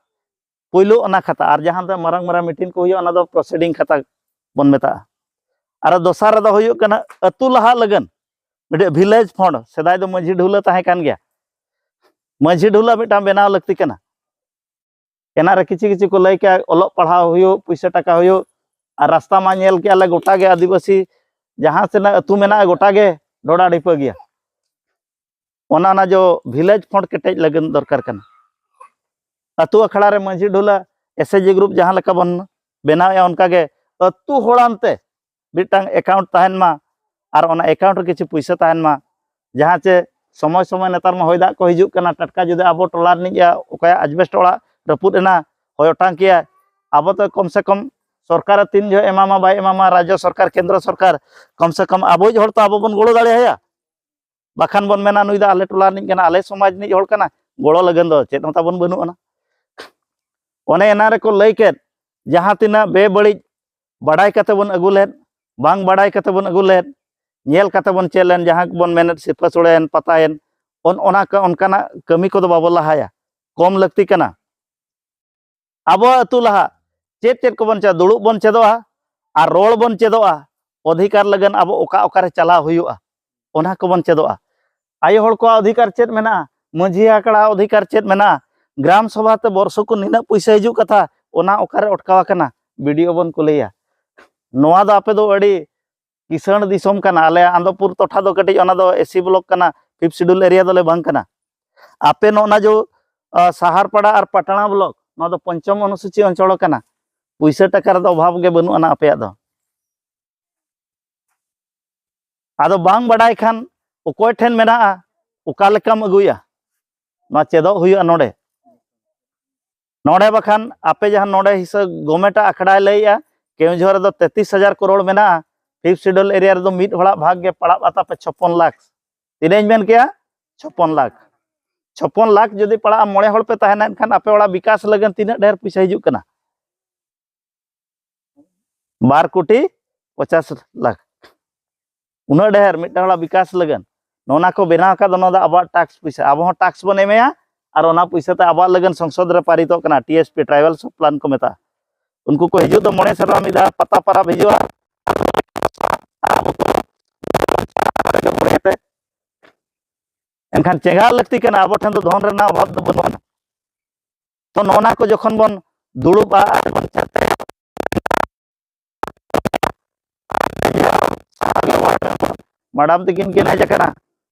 ᱯᱳᱭᱞᱳ ᱚᱱᱟ ᱠᱷᱟᱛᱟ᱾ ᱟᱨ ᱡᱟᱦᱟᱸ ᱫᱚ ᱢᱟᱨᱟᱝ ᱢᱟᱨᱟᱝ ᱢᱤᱴᱤᱝ ᱠᱚ ᱦᱩᱭᱩᱜᱼᱟ, ᱚᱱᱟ ᱫᱚ ᱯᱨᱚᱥᱤᱰᱤᱝ ᱠᱷᱟᱛᱟ ᱵᱚᱱ ᱢᱮᱛᱟᱜᱼᱟ᱾ ᱟᱨ ᱫᱚᱥᱟᱨ ᱨᱮᱫᱚ ᱦᱩᱭᱩᱜ ᱠᱟᱱᱟ ᱟᱹᱛᱩ ᱞᱟᱦᱟᱜ ᱞᱟᱹᱜᱤᱫ ᱢᱤᱫᱴᱮᱡ ᱵᱷᱤᱞᱮᱡᱽ ᱯᱷᱚᱱᱰ, ᱥᱮᱫᱟᱭ ᱫᱚ ᱢᱟᱹᱡᱷᱤ ᱰᱷᱩᱞᱟᱹ ᱛᱟᱦᱮᱸ ᱠᱟᱱ ᱜᱮᱭᱟ, ᱢᱟᱹᱡᱷᱤ ᱰᱷᱩᱞᱟᱹ ᱢᱤᱫᱴᱟᱝ ᱵᱮᱱᱟᱣ ᱞᱟᱹᱠᱛᱤ ᱠᱟᱱᱟ᱾ ᱮᱱᱟ ᱨᱮ ᱠᱤᱪᱷᱩ ᱠᱤᱪᱷᱩ ᱠᱚ ᱞᱟᱹᱭ ᱠᱮᱜᱼᱟ, ᱚᱞᱚᱜ ᱯᱟᱲᱦᱟᱣ ᱦᱩᱭᱩᱜ, ᱯᱩᱭᱥᱟᱹ ᱴᱟᱠᱟ ᱦᱩᱭᱩᱜ, ᱟᱨ ᱨᱟᱥᱛᱟ ᱢᱟ ᱧᱮᱞ ᱠᱮᱜᱼᱟ ᱞᱮ ᱜᱚᱴᱟ ᱜᱮ ᱟᱹᱫᱤᱵᱟᱹᱥᱤ ᱡᱟᱦᱟᱸ ᱛᱤᱱᱟᱹᱜ ᱟᱹᱛᱩ ᱢᱮᱱᱟᱜᱼᱟ ᱜᱚᱴᱟ ᱜᱮ ᱰᱷᱚᱰᱟ ᱰᱷᱤᱯᱟᱹ ᱜᱮᱭᱟ᱾ ᱚᱱᱟ, ᱚᱱᱟ ᱡᱚ ᱵᱷᱤᱞᱮᱡᱽ ᱯᱷᱚᱱᱰ ᱠᱮᱴᱮᱡ ᱞᱟᱹᱜᱤᱫ ᱫᱚᱨᱠᱟᱨ ᱠᱟᱱᱟ᱾ ᱟᱹᱛᱩ ᱟᱠᱷᱲᱟ ᱨᱮ ᱢᱟᱹᱡᱷᱤ ᱰᱷᱩᱞᱟ, ᱮᱥ ᱮᱪ ᱡᱤ ᱜᱨᱩᱯ ᱡᱟᱦᱟᱸ ᱞᱮᱠᱟ ᱵᱚᱱ ᱵᱮᱱᱟᱣᱮᱜᱼᱟ, ᱚᱱᱠᱟ ᱜᱮ ᱟᱹᱛᱩ ᱦᱚᱲᱟᱱᱛᱮ ᱢᱤᱫᱴᱟᱝ ᱮᱠᱟᱣᱩᱱᱴ ᱛᱟᱦᱮᱱ ᱢᱟ, ᱟᱨ ᱚᱱᱟ ᱮᱠᱟᱣᱩᱱᱴ ᱨᱮ ᱠᱤᱪᱷᱩ ᱯᱩᱭᱥᱟᱹ ᱛᱟᱦᱮᱱ ᱢᱟ, ᱡᱟᱦᱟᱸ ᱪᱮ ᱥᱚᱢᱚᱭ ᱥᱚᱢᱚᱭ ᱱᱮᱛᱟᱨ ᱢᱟ ᱦᱚᱭ ᱫᱟᱜ ᱠᱚ ᱦᱤᱡᱩᱜ ᱠᱟᱱᱟ, ᱴᱟᱴᱠᱟ ᱡᱩᱫᱤ ᱟᱵᱚ ᱴᱚᱞᱟ ᱨᱤᱱᱤᱡ ᱚᱠᱚᱭᱟᱜ ᱟᱡᱵᱮᱥᱴ ᱚᱲᱟᱜ ᱨᱟᱹᱯᱩᱫ ᱮᱱᱟ, ᱦᱚᱭ ᱚᱴᱟᱝ ᱠᱮᱜᱼᱟ, ᱟᱵᱚ ᱛᱚ ᱠᱚᱢ ᱥᱮ ᱠᱚᱢ ᱥᱚᱨᱠᱟᱨ ᱛᱤᱱ ᱡᱚᱦᱚᱜ ᱮᱢᱟᱢᱟ ᱵᱟᱭ ᱮᱢᱟᱢᱟ, ᱨᱟᱡᱽᱡᱚ ᱥᱚᱨᱠᱟᱨ, ᱠᱮᱱᱫᱨᱚ ᱥᱚᱨᱠᱟᱨ, ᱠᱚᱢ ᱥᱮ ᱠᱚᱢ ᱟᱵᱚᱭᱤᱡ ᱦᱚᱲ ᱛᱚ ᱟᱵᱚ ᱵᱚᱱ ᱜᱚᱲᱚ ᱫᱟᱲᱮ ᱟᱭᱟ᱾ ᱵᱟᱠᱷᱟᱱ ᱵᱚᱱ ᱢᱮᱱᱟ, "ᱱᱩᱭ ᱫᱚ ᱟᱞᱮ ᱴᱚᱞᱟ ᱨᱤᱱᱤᱡ ᱠᱟᱱᱟ, ᱟᱞᱮ ᱥᱚᱢᱟᱡᱽ ᱨᱤᱱᱤᱡ ᱦᱚᱲ ᱠᱟᱱᱟ, ᱜᱚᱲᱚ ᱞᱟᱹᱜᱤᱫ ᱫᱚ ᱪᱮᱫ ᱦᱚᱸ ᱛᱟᱵᱚᱱ ᱵᱟᱹᱱᱩᱜ ᱟᱱᱟ᱾" ᱚᱱᱮ ᱮᱱᱟ ᱨᱮᱠᱚ ᱞᱟᱹᱭ ᱠᱮᱫ, ᱡᱟᱦᱟᱸ ᱛᱤᱱᱟᱹᱜ ᱵᱮᱵᱟᱹᱲᱤᱡ ᱵᱟᱰᱟᱭ ᱠᱟᱛᱮ ᱵᱚᱱ ᱟᱹᱜᱩ ᱞᱮᱫ, ᱵᱟᱝ ᱵᱟᱰᱟᱭ ᱠᱟᱛᱮ ᱵᱚᱱ ᱟᱹᱜᱩ ᱞᱮᱫ, ᱧᱮᱞ ᱠᱟᱛᱮ ᱵᱚᱱ ᱪᱮᱫ ᱞᱮᱱ, ᱡᱟᱦᱟᱸ ᱵᱚᱱ ᱢᱮᱱᱮᱫ ᱥᱤᱨᱯᱟᱹ ᱥᱚᱲᱮᱭᱮᱱ, ᱯᱟᱛᱟᱭᱮᱱ, ᱚᱱ-, ᱚᱱᱟ ᱠᱟ-, ᱚᱱᱠᱟᱱᱟᱜ ᱠᱟᱹᱢᱤ ᱠᱚᱫᱚ ᱵᱟᱵᱚ ᱞᱟᱦᱟᱭᱟ᱾ ᱠᱚᱢ ᱞᱟᱹᱠᱛᱤ ᱠᱟᱱᱟ᱾ ᱟᱵᱚ ᱟᱹᱛᱩ ᱞᱟᱦᱟ ᱪᱮᱫ ᱪᱮᱫ ᱠᱚᱵᱚᱱ ᱪᱮᱫ, ᱫᱩᱲᱩᱵ ᱵᱚᱱ ᱪᱮᱫᱚᱜᱼᱟ ᱟᱨ ᱨᱚᱲ ᱵᱚᱱ ᱪᱮᱫᱚᱜᱼᱟ᱾ ᱚᱫᱷᱤᱠᱟᱨ ᱞᱟᱹᱜᱤᱫ ᱟᱵᱚ ᱚᱠᱟ ᱚᱠᱟᱨᱮ ᱪᱟᱞᱟᱣ ᱦᱩᱭᱩᱜᱼᱟ, ᱚᱱᱟ ᱠᱚᱵᱚᱱ ᱪᱮᱫᱚᱜᱼᱟ᱾ ᱟᱭᱳ ᱦᱚᱲ ᱠᱚᱣᱟᱜ ᱚᱫᱷᱤᱠᱟᱨ ᱪᱮᱫ ᱢᱮᱱᱟᱜᱼᱟ, ᱢᱟᱹᱡᱷᱤ ᱟᱠᱷᱲᱟ ᱚᱫᱷᱤᱠᱟᱨ ᱪᱮᱫ ᱢᱮᱱᱟᱜᱼᱟ, ᱜᱨᱟᱢ ᱥᱚᱵᱷᱟ ᱛᱮ ᱵᱚᱨᱥᱚ ᱠᱚ ᱱᱤᱱᱟᱹᱜ ᱯᱩᱭᱥᱟᱹ ᱦᱤᱡᱩᱜ ᱠᱟᱛᱷᱟ, ᱚᱱᱟ ᱚᱠᱟᱨᱮ ᱚᱴᱠᱟᱣ ᱟᱠᱟᱱᱟ, ᱵᱤ ᱰᱤ ᱳ ᱵᱚᱱ ᱠᱩᱞᱮᱭᱟ᱾ ᱱᱚᱣᱟ ᱫᱚ ᱟᱯᱮ ᱫᱚ ᱟᱹᱰᱤ ᱠᱤᱥᱟᱹᱬ ᱫᱤᱥᱚᱢ ᱠᱟᱱᱟ᱾ ᱟᱞᱮ ᱟᱱᱫᱚᱯᱩᱨ ᱴᱚᱴᱷᱟ ᱫᱚ ᱠᱟᱹᱴᱤᱡ ᱚᱱᱟ ᱫᱚ ᱮᱥ ᱥᱤ ᱵᱞᱚᱠ ᱠᱟᱱᱟ, ᱯᱷᱤᱯᱛᱷ ᱥᱤᱰᱩᱞ ᱮᱨᱤᱭᱟ ᱫᱚᱞᱮ ᱵᱟᱝ ᱠᱟᱱᱟ᱾ ᱟᱯᱮ ᱱᱚᱜᱼᱚ ᱱᱟ ᱡᱚ, ᱟ, ᱥᱟᱦᱟᱨ ᱯᱟᱲᱟ ᱟᱨ ᱯᱟᱴᱟᱬᱟ ᱵᱞᱚᱠ, ᱱᱚᱣᱟ ᱫᱚ ᱯᱚᱧᱪᱚᱢ ᱚᱱᱩᱥᱩᱪᱤ ᱚᱧᱪᱚᱞ ᱠᱟᱱᱟ᱾ ᱯᱩᱭᱥᱟᱹ ᱴᱟᱠᱟ ᱨᱮᱫᱚ ᱚᱵᱷᱟᱵᱽ ᱜᱮ ᱵᱟᱹᱱᱩᱜ ᱟᱱᱟ ᱟᱯᱮᱭᱟᱜ ᱫᱚ᱾ ᱟᱫᱚ ᱵᱟᱝ ᱵᱟᱰᱟᱭ ᱠᱷᱟᱱ ᱚᱠᱚᱭ ᱴᱷᱮᱱ ᱢᱮᱱᱟᱜᱼᱟ, ᱚᱠᱟ ᱞᱮᱠᱟᱢ ᱟᱹᱜᱩᱭᱟ? ᱱᱚᱣᱟ ᱪᱮᱫᱚᱜ ᱦᱩᱭᱩᱜᱼᱟ ᱱᱚᱰᱮ᱾ ᱱᱚᱰᱮ ᱵᱟᱠᱷᱟᱱ ᱟᱯᱮ ᱡᱟᱦᱟᱸ ᱱᱚᱰᱮ ᱦᱤᱥᱟᱹᱵ ᱜᱚᱢᱮᱴᱟᱜ ᱟᱠᱷᱲᱟᱭ ᱞᱟᱹᱭᱮᱜᱼᱟ, ᱠᱮᱣᱚᱱᱡᱷᱚᱨ ᱨᱮᱫᱚ ᱛᱮᱛᱨᱤᱥ ᱦᱟᱡᱟᱨ ᱠᱨᱳᱲ ᱢᱮᱱᱟᱜᱼᱟ, ᱯᱷᱤᱯᱛᱷ ᱥᱤᱰᱩᱞ ᱮᱨᱤᱭᱟ ᱨᱮᱫᱚ ᱢᱤᱫ ᱦᱚᱲᱟᱜ ᱵᱷᱟᱜᱽ ᱜᱮ ᱯᱟᱲᱟᱜᱼᱟ ᱛᱟᱯᱮ ᱪᱷᱚᱯᱚᱱ ᱞᱟᱠᱷ᱾ ᱛᱤᱱᱟᱹᱜ ᱤᱧ ᱢᱮᱱ ᱠᱮᱜᱼᱟ? ᱪᱷᱚᱯᱚᱱ ᱞᱟᱠᱷ᱾ ᱪᱷᱚᱯᱚᱱ ᱞᱟᱠᱷ ᱡᱩᱫᱤ ᱯᱟᱲᱟᱜᱼᱟ, ᱢᱚᱬᱮ ᱦᱚᱲ ᱯᱮ ᱛᱟᱦᱮᱱᱟ, ᱮᱱᱠᱷᱟᱱ ᱟᱯᱮ ᱚᱲᱟᱜ ᱵᱤᱠᱟᱥ ᱞᱟᱹᱜᱤᱫ ᱛᱤᱱᱟᱹᱜ ᱰᱷᱮᱨ ᱯᱚᱭᱥᱟ ᱦᱤᱡᱩᱜ ᱠᱟᱱᱟ? ᱵᱟᱨ ᱠᱳᱴᱤ ᱯᱚᱪᱟᱥ ᱞᱟᱠᱷ᱾ ᱩᱱᱟᱹᱜ ᱰᱷᱮᱨ ᱢᱤᱫᱴᱟᱝ ᱦᱚᱲᱟᱜ ᱵᱤᱠᱟᱥ ᱞᱟᱹᱜᱤᱫ ᱱᱚᱜᱼᱱᱟ ᱠᱚ ᱵᱮᱱᱟᱣ ᱟᱠᱟᱫ ᱫᱚ, ᱱᱚᱣᱟ ᱫᱚ ᱟᱵᱚᱣᱟᱜ ᱴᱟᱠᱥ ᱯᱚᱭᱥᱟ, ᱟᱵᱚ ᱦᱚᱸ ᱴᱟᱠᱥ ᱵᱚᱱ ᱮᱢᱮᱭᱟ ᱟᱨ ᱚᱱᱟ ᱯᱚᱭᱥᱟ ᱛᱮ ᱟᱵᱚᱣᱟᱜ ᱞᱟᱹᱜᱤᱫ ᱥᱚᱝᱥᱚᱫ ᱨᱮ ᱯᱟᱨᱤᱛᱚᱜ ᱠᱟᱱᱟ, ᱴᱤ ᱮᱥ ᱯᱤ, ᱴᱨᱟᱭᱵᱟᱞ ᱥᱚᱵ ᱯᱞᱟᱱ ᱠᱚ ᱢᱮᱛᱟᱜᱼᱟ᱾ ᱩᱱᱠᱩ ᱠᱚ ᱦᱤᱡᱩᱜ ᱫᱚ ᱢᱚᱬᱮ ᱥᱮᱨᱢᱟ ᱢᱤᱫ ᱫᱷᱟᱣ ᱯᱟᱛᱟ ᱯᱟᱨᱟᱵᱽ ᱦᱤᱡᱩᱜᱼᱟ᱾ ᱮᱱᱠᱷᱟᱱ ᱪᱮᱸᱜᱷᱟᱜ ᱞᱟᱹᱠᱛᱤ ᱠᱟᱱᱟ, ᱟᱵᱚ ᱴᱷᱮᱱ ᱫᱚ ᱫᱷᱚᱱ ᱨᱮᱱᱟᱜ ᱚᱵᱷᱟᱵᱽ ᱫᱚ ᱵᱟᱹᱱᱩᱜᱼᱟ᱾ ᱛᱚ ᱱᱚᱜᱼᱱᱟ ᱠᱚ ᱡᱚᱠᱷᱚᱱ ᱵᱚᱱ ᱫᱩᱲᱩᱵᱼᱟ ᱟᱨ ᱵᱚᱱ ᱪᱟᱨᱪᱟᱭᱟ, ᱢᱮᱰᱟᱢ ᱛᱟᱹᱠᱤᱱ ᱠᱤᱱ ᱦᱮᱡ ᱟᱠᱟᱱᱟ,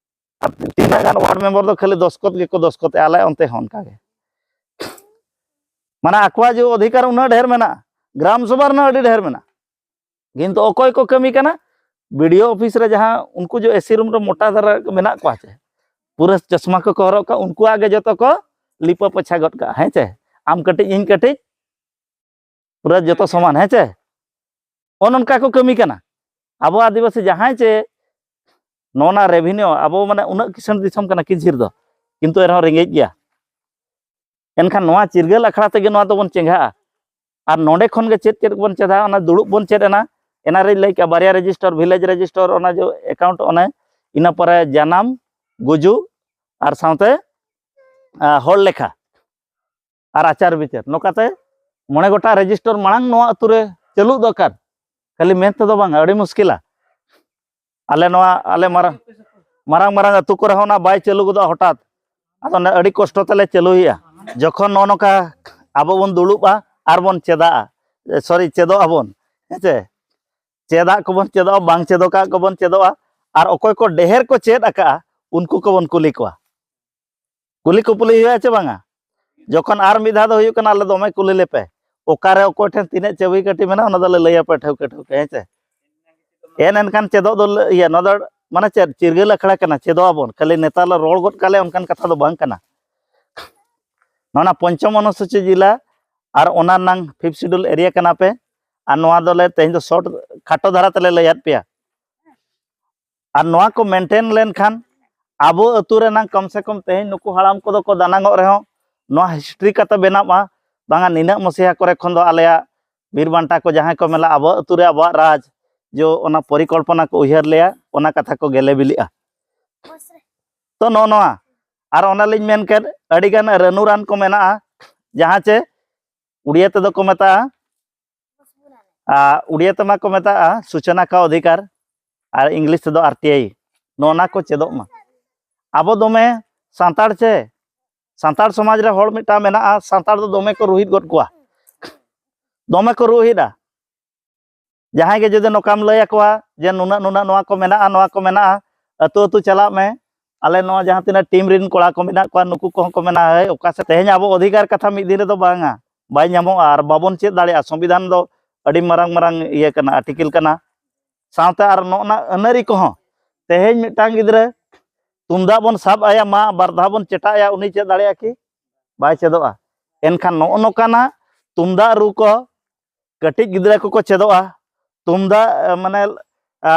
ᱟᱨ ᱛᱤᱱᱟᱹᱜ ᱜᱟᱱ ᱣᱟᱨᱰ ᱢᱮᱢᱵᱟᱨ ᱫᱚ ᱠᱷᱟᱹᱞᱤ ᱫᱚᱥᱠᱚᱛ ᱜᱮᱠᱚ ᱫᱚᱥᱠᱚᱛᱮᱜᱼᱟ, ᱟᱞᱮ ᱚᱱᱛᱮ ᱦᱚᱸ ᱚᱱᱠᱟ ᱜᱮ᱾ ᱢᱟᱱᱮ ᱟᱠᱚᱣᱟᱜ ᱡᱮ ᱚᱫᱷᱤᱠᱟᱨ ᱩᱱᱟᱹᱜ ᱰᱷᱮᱨ ᱢᱮᱱᱟᱜᱼᱟ, ᱜᱨᱟᱢ ᱥᱚᱵᱷᱟ ᱨᱮᱱᱟᱜ ᱟᱹᱰᱤ ᱰᱷᱮᱨ ᱢᱮᱱᱟᱜᱼᱟ, ᱠᱤᱱᱛᱩ ᱚᱠᱚᱭ ᱠᱚ ᱠᱟᱹᱢᱤ ᱠᱟᱱᱟ? ᱵᱤ ᱰᱤ ᱳ ᱚᱯᱷᱤᱥ ᱨᱮ ᱡᱟᱦᱟᱸ ᱩᱱᱠᱩ ᱡᱮ ᱮ ᱥᱤ ᱨᱩᱢ ᱨᱮ ᱢᱚᱴᱟ ᱫᱷᱟᱨᱟ ᱢᱮᱱᱟᱜ ᱠᱚᱣᱟ ᱪᱮ, ᱯᱩᱨᱟᱹ ᱪᱚᱥᱢᱟ ᱠᱚᱠᱚ ᱦᱚᱨᱚᱜ ᱠᱟᱜᱼᱟ, ᱩᱱᱠᱩᱣᱟᱜ ᱜᱮ ᱡᱚᱛᱚ ᱠᱚ ᱞᱤᱯᱟᱹ ᱯᱚᱪᱷᱟ ᱜᱚᱫ ᱠᱟᱜᱼᱟ, ᱦᱮᱸ ᱪᱮ? ᱟᱢ ᱠᱟᱹᱴᱤᱡ, ᱤᱧ ᱠᱟᱹᱴᱤᱡ, ᱯᱩᱨᱟᱹ ᱡᱚᱛᱚ ᱥᱚᱢᱟᱱ, ᱦᱮᱸ ᱪᱮ? ᱚᱱ ᱚᱱᱠᱟ ᱠᱚ ᱠᱟᱹᱢᱤ ᱠᱟᱱᱟ᱾ ᱟᱵᱚ ᱟᱹᱫᱤᱵᱟᱹᱥᱤ ᱡᱟᱦᱟᱸᱭ ᱪᱮ ᱱᱚᱜᱼᱱᱟ ᱨᱮᱵᱷᱤᱱᱤᱭᱩ, ᱟᱵᱚ ᱢᱟᱱᱮ ᱩᱱᱟᱹᱜ ᱠᱤᱥᱟᱹᱬ ᱫᱤᱥᱚᱢ ᱠᱟᱱᱟ ᱠᱤᱪᱷᱤᱨ ᱫᱚ, ᱠᱤᱱᱛᱩ ᱮᱱᱨᱮᱦᱚᱸ ᱨᱮᱸᱜᱮᱡ ᱜᱮᱭᱟ᱾ ᱮᱱᱠᱷᱟᱱ ᱱᱚᱣᱟ ᱪᱤᱨᱜᱟᱹᱞ ᱟᱠᱷᱲᱟ ᱛᱮᱜᱮ ᱱᱚᱣᱟ ᱫᱚᱵᱚᱱ ᱪᱮᱸᱜᱷᱟᱜᱼᱟ᱾ ᱟᱨ ᱱᱚᱰᱮ ᱠᱷᱚᱱ ᱜᱮ ᱪᱮᱫ ᱪᱮᱫ ᱵᱚᱱ ᱪᱮᱫᱟ, ᱚᱱᱟ ᱫᱩᱲᱩᱵ ᱵᱚᱱ ᱪᱮᱫ ᱮᱱᱟ, ᱮᱱᱟ ᱨᱮᱧ ᱞᱟᱹᱭ ᱠᱮᱜᱼᱟ, ᱵᱟᱨᱭᱟ ᱨᱮᱡᱤᱥᱴᱟᱨ, ᱵᱷᱤᱞᱮᱡᱽ ᱨᱮᱡᱤᱥᱴᱟᱨ, ᱚᱱᱟ ᱡᱮ ᱮᱠᱟᱣᱩᱱᱴ, ᱚᱱᱮ ᱤᱱᱟᱹ ᱯᱚᱨᱮ ᱡᱟᱱᱟᱢ, ᱜᱩᱡᱩᱜ ᱟᱨ ᱥᱟᱶᱛᱮ, ᱟ, ᱦᱚᱲ ᱞᱮᱠᱷᱟ ᱟᱨ ᱟᱪᱟᱨ ᱵᱤᱪᱟᱹᱨ, ᱱᱚᱝᱠᱟᱛᱮ ᱢᱚᱬᱮ ᱜᱚᱴᱟᱝ ᱨᱮᱡᱤᱥᱴᱟᱨ ᱢᱟᱲᱟᱝ ᱱᱚᱣᱟ ᱟᱹᱛᱩ ᱨᱮ ᱪᱟᱹᱞᱩᱜ ᱫᱚᱨᱠᱟᱨ, ᱠᱷᱟᱹᱞᱤ ᱢᱮᱱ ᱛᱮᱫᱚ ᱵᱟᱝ, ᱟᱹᱰᱤ ᱢᱩᱥᱠᱤᱞᱟ᱾ ᱟᱞᱮ ᱱᱚᱣᱟ, ᱟᱞᱮ ᱢᱟᱨᱟᱝ, ᱢᱟᱨᱟᱝ ᱢᱟᱨᱟᱝ ᱟᱹᱛᱩ ᱠᱚᱨᱮ ᱦᱚᱸ ᱚᱱᱟ ᱵᱟᱭ ᱪᱟᱹᱞᱩ ᱜᱚᱫᱚᱜᱼᱟ ᱦᱚᱴᱟᱛ, ᱟᱫᱚ ᱚᱱᱮ ᱟᱹᱰᱤ ᱠᱚᱥᱴᱚ ᱛᱮᱞᱮ ᱪᱟᱹᱞᱩᱭᱮᱜᱼᱟ᱾ ᱡᱚᱠᱷᱚᱱ ᱱᱚᱜᱼᱚ ᱱᱚᱝᱠᱟ ᱟᱵᱚ ᱵᱚᱱ ᱫᱩᱲᱩᱵᱼᱟ ᱟᱨ ᱵᱚᱱ ᱪᱮᱫᱟᱜᱼᱟ, ᱥᱚᱨᱤ, ᱪᱮᱫᱚᱜ ᱟᱵᱚᱱ, ᱦᱮᱸ ᱪᱮ? ᱪᱮᱫᱟᱜ ᱠᱚᱵᱚᱱ ᱪᱮᱫᱚᱜᱼᱟ, ᱵᱟᱝ ᱪᱮᱫᱚᱜᱟᱜ ᱠᱚᱵᱚᱱ ᱪᱮᱫᱚᱜᱼᱟ, ᱟᱨ ᱚᱠᱚᱭ ᱠᱚ ᱰᱮᱦᱮᱨ ᱠᱚ ᱪᱮᱫ ᱟᱠᱟᱜᱼᱟ, ᱩᱱᱠᱩ ᱠᱚᱵᱚᱱ ᱠᱩᱞᱤ ᱠᱚᱣᱟ᱾ ᱠᱩᱞᱤ ᱠᱩᱯᱞᱤ ᱦᱩᱭᱩᱜᱼᱟ ᱪᱮ ᱵᱟᱝᱟ? ᱡᱚᱠᱷᱚᱱ ᱟᱨ ᱢᱤᱫ ᱫᱷᱟᱣ ᱫᱚ ᱦᱩᱭᱩᱜ ᱠᱟᱱᱟ, ᱟᱞᱮ ᱫᱚᱢᱮ ᱠᱩᱞᱤ ᱞᱮᱯᱮ, ᱚᱠᱟᱨᱮ ᱚᱠᱚᱭ ᱴᱷᱮᱱ ᱛᱤᱱᱟᱹᱜ ᱪᱟᱹᱵᱤ ᱠᱟᱹᱴᱷᱤ ᱢᱮᱱᱟᱜᱼᱟ, ᱚᱱᱟ ᱫᱚᱞᱮ ᱞᱟᱹᱭ ᱟᱯᱮ ᱴᱷᱟᱹᱣᱠᱟᱹ ᱴᱷᱟᱹᱣᱠᱟᱹ, ᱦᱮᱸ ᱪᱮ? ᱮᱱ ᱮᱱᱠᱷᱟᱱ ᱪᱮᱫᱚᱜ ᱫᱚ ᱞᱟᱹ-, ᱤᱭᱟᱹ, ᱱᱚᱣᱟ ᱫᱚ ᱢᱟᱱᱮ ᱪᱮᱫ, ᱪᱤᱨᱜᱟᱹᱞ ᱟᱠᱷᱲᱟ ᱠᱟᱱᱟ, ᱪᱮᱫᱚᱜ ᱟᱵᱚᱱ, ᱠᱷᱟᱹᱞᱤ ᱱᱮᱛᱟᱨ ᱞᱮ ᱨᱚᱲ ᱜᱚᱫ ᱠᱟᱜ ᱞᱮ, ᱚᱱᱠᱟᱱ ᱠᱟᱛᱷᱟ ᱫᱚ ᱵᱟᱝ ᱠᱟᱱᱟ᱾ ᱚᱱᱟ ᱯᱚᱧᱪᱚᱢ ᱚᱱᱩᱥᱩᱪᱤ ᱡᱮᱞᱟ ᱟᱨ ᱚᱱᱟ ᱨᱮᱱᱟᱝ ᱯᱷᱤᱯᱛᱷ ᱥᱤᱰᱩᱞ ᱮᱨᱤᱭᱟ ᱠᱟᱱᱟ ᱯᱮ᱾ ᱟᱨ ᱱᱚᱣᱟ ᱫᱚᱞᱮ ᱛᱮᱦᱮᱧ ᱫᱚ ᱥᱚᱨᱴ, ᱠᱷᱟᱴᱚ ᱫᱷᱟᱨᱟ ᱛᱮᱞᱮ ᱞᱟᱹᱭᱟᱫ ᱯᱮᱭᱟ᱾ ᱟᱨ ᱱᱚᱣᱟ ᱠᱚ ᱢᱮᱱᱴᱮᱱ ᱞᱮᱱᱠᱷᱟᱱ ᱟᱵᱚ ᱟᱹᱛᱩ ᱨᱮᱱᱟᱝ ᱠᱚᱢ ᱥᱮ ᱠᱚᱢ ᱛᱮᱦᱮᱧ ᱱᱩᱠᱩ ᱦᱟᱲᱟᱢ ᱠᱚᱫᱚ ᱠᱚ ᱫᱟᱱᱟᱝᱚᱜ ᱨᱮᱦᱚᱸ ᱱᱚᱣᱟ ᱦᱤᱥᱴᱨᱤ ᱠᱟᱛᱮ ᱵᱮᱱᱟᱜ ᱢᱟ, ᱵᱟᱝᱟ ᱱᱤᱱᱟᱹᱜ ᱢᱚᱥᱤᱦᱟ ᱠᱚᱨᱮ ᱠᱷᱚᱱ ᱫᱚ ᱟᱞᱮᱭᱟᱜ ᱵᱤᱨ ᱵᱟᱱᱴᱟ ᱠᱚ ᱡᱟᱦᱟᱸᱭ ᱠᱚ ᱢᱮᱱᱟ ᱟᱵᱚ ᱟᱹᱛᱩ ᱨᱮ ᱟᱵᱚᱣᱟᱜ ᱨᱟᱡᱽ ᱡᱚ ᱚᱱᱟ ᱯᱚᱨᱤᱠᱚᱞᱯᱚᱱᱟ ᱠᱚ ᱩᱭᱦᱟᱹᱨ ᱞᱮᱭᱟ, ᱚᱱᱟ ᱠᱟᱛᱷᱟ ᱠᱚ ᱜᱮᱞᱮ ᱵᱤᱞᱤᱜᱼᱟ᱾ ᱛᱚ ᱱᱚᱜᱼᱚ ᱱᱚᱣᱟ ᱟᱨ ᱚᱱᱟᱞᱤᱧ ᱢᱮᱱ ᱠᱮᱫ ᱟᱹᱰᱤᱜᱟᱱ ᱨᱟᱹᱱᱩ ᱨᱟᱱ ᱠᱚ ᱢᱮᱱᱟᱜᱼᱟ, ᱡᱟᱦᱟᱸ ᱪᱮ ᱩᱲᱤᱭᱟ ᱛᱮᱫᱚ ᱠᱚ ᱢᱮᱛᱟᱜᱼᱟ, ᱟᱨ ᱩᱲᱤᱭᱟ ᱛᱮᱢᱟ ᱠᱚ ᱢᱮᱛᱟᱜᱼᱟ ᱥᱩᱪᱚᱱᱟ ᱠᱟ ᱚᱫᱷᱤᱠᱟᱨ, ᱟᱨ ᱤᱝᱞᱤᱥ ᱛᱮᱫᱚ ᱟᱨ ᱴᱤ ᱟᱭ᱾ ᱱᱚᱜᱼᱚ ᱱᱟ ᱠᱚ ᱪᱮᱫᱚᱜ ᱢᱟ᱾ ᱟᱵᱚ ᱫᱚᱢᱮ ᱥᱟᱱᱛᱟᱲ ᱪᱮ, ᱥᱟᱱᱛᱟᱲ ᱥᱚᱢᱟᱡᱽ ᱨᱮ ᱦᱚᱲ ᱢᱤᱫᱴᱟᱝ ᱢᱮᱱᱟᱜᱼᱟ, ᱥᱟᱱᱛᱟᱲ ᱫᱚ ᱫᱚᱢᱮ ᱠᱚ ᱨᱩᱦᱤᱫ ᱜᱚᱫ ᱠᱚᱣᱟ, ᱫᱚᱢᱮ ᱠᱚ ᱨᱩᱦᱤᱫᱟ᱾ ᱡᱟᱦᱟᱸᱭ ᱜᱮ ᱡᱩᱫᱤ ᱱᱚᱝᱠᱟᱢ ᱞᱟᱹᱭ ᱟᱠᱚᱣᱟ ᱡᱮ ᱱᱩᱱᱟᱹᱜ ᱱᱩᱱᱟᱹᱜ ᱱᱚᱣᱟ ᱠᱚ ᱢᱮᱱᱟᱜᱼᱟ, ᱱᱚᱣᱟ ᱠᱚ ᱢᱮᱱᱟᱜᱼᱟ, ᱟᱹᱛᱩ ᱟᱹᱛᱩ ᱪᱟᱞᱟᱜ ᱢᱮ, ᱟᱞᱮ ᱱᱚᱣᱟ ᱡᱟᱦᱟᱸ ᱛᱤᱱᱟᱹᱜ ᱴᱤᱢ ᱨᱮᱱ ᱠᱚᱲᱟ ᱠᱚ ᱢᱮᱱᱟᱜ ᱠᱚᱣᱟ, ᱱᱩᱠᱩ ᱠᱚᱦᱚᱸ ᱠᱚ ᱢᱮᱱᱟ, ᱦᱳᱭ, ᱚᱠᱟ ᱥᱮᱫ ᱛᱮᱦᱮᱧ ᱟᱵᱚ ᱚᱫᱷᱤᱠᱟᱨ ᱠᱟᱛᱷᱟ ᱢᱤᱫ ᱫᱤᱱ ᱨᱮᱫᱚ ᱵᱟᱝᱟ, ᱵᱟᱭ ᱧᱟᱢᱚᱜᱼᱟ᱾ ᱟᱨ ᱵᱟᱵᱚᱱ ᱪᱮᱫ ᱫᱟᱲᱮᱭᱟᱜᱼᱟ, ᱥᱚᱝᱵᱤᱫᱷᱟᱱ ᱫᱚ ᱟᱹᱰᱤ ᱢᱟᱨᱟᱝ ᱢᱟᱨᱟᱝ ᱤᱭᱟᱹ ᱠᱟᱱᱟ, ᱟᱨᱴᱤᱠᱮᱞ ᱠᱟᱱᱟ᱾ ᱥᱟᱶᱛᱮ ᱟᱨ ᱱᱚᱜᱼᱚ ᱱᱟ ᱟᱹᱱᱟᱹᱨᱤ ᱠᱚᱦᱚᱸ ᱛᱮᱦᱮᱧ ᱢᱤᱫᱴᱟᱝ ᱜᱤᱫᱽᱨᱟᱹ ᱛᱩᱢᱫᱟᱜ ᱵᱚᱱ ᱥᱟᱵ ᱟᱭᱟ, ᱢᱟ ᱵᱟᱨ ᱫᱷᱟᱣ ᱵᱚᱱ ᱪᱮᱴᱟᱜ ᱟᱭᱟ, ᱩᱱᱤ ᱪᱮᱫ ᱫᱟᱲᱮᱭᱟᱜᱼᱟ ᱠᱤ? ᱵᱟᱭ ᱪᱮᱫᱚᱜᱼᱟ᱾ ᱮᱱᱠᱷᱟᱱ ᱱᱚᱜᱼᱚ ᱱᱚᱝᱠᱟᱱᱟᱜ ᱛᱩᱢᱫᱟᱜ ᱨᱩ ᱠᱚ ᱠᱟᱹᱴᱤᱡ ᱜᱤᱫᱽᱨᱟᱹ ᱠᱚᱠᱚ ᱪᱮᱫᱚᱜᱼᱟ, ᱛᱩᱢᱫᱟᱜ, ᱮ, ᱢᱟᱱᱮ, ᱟ,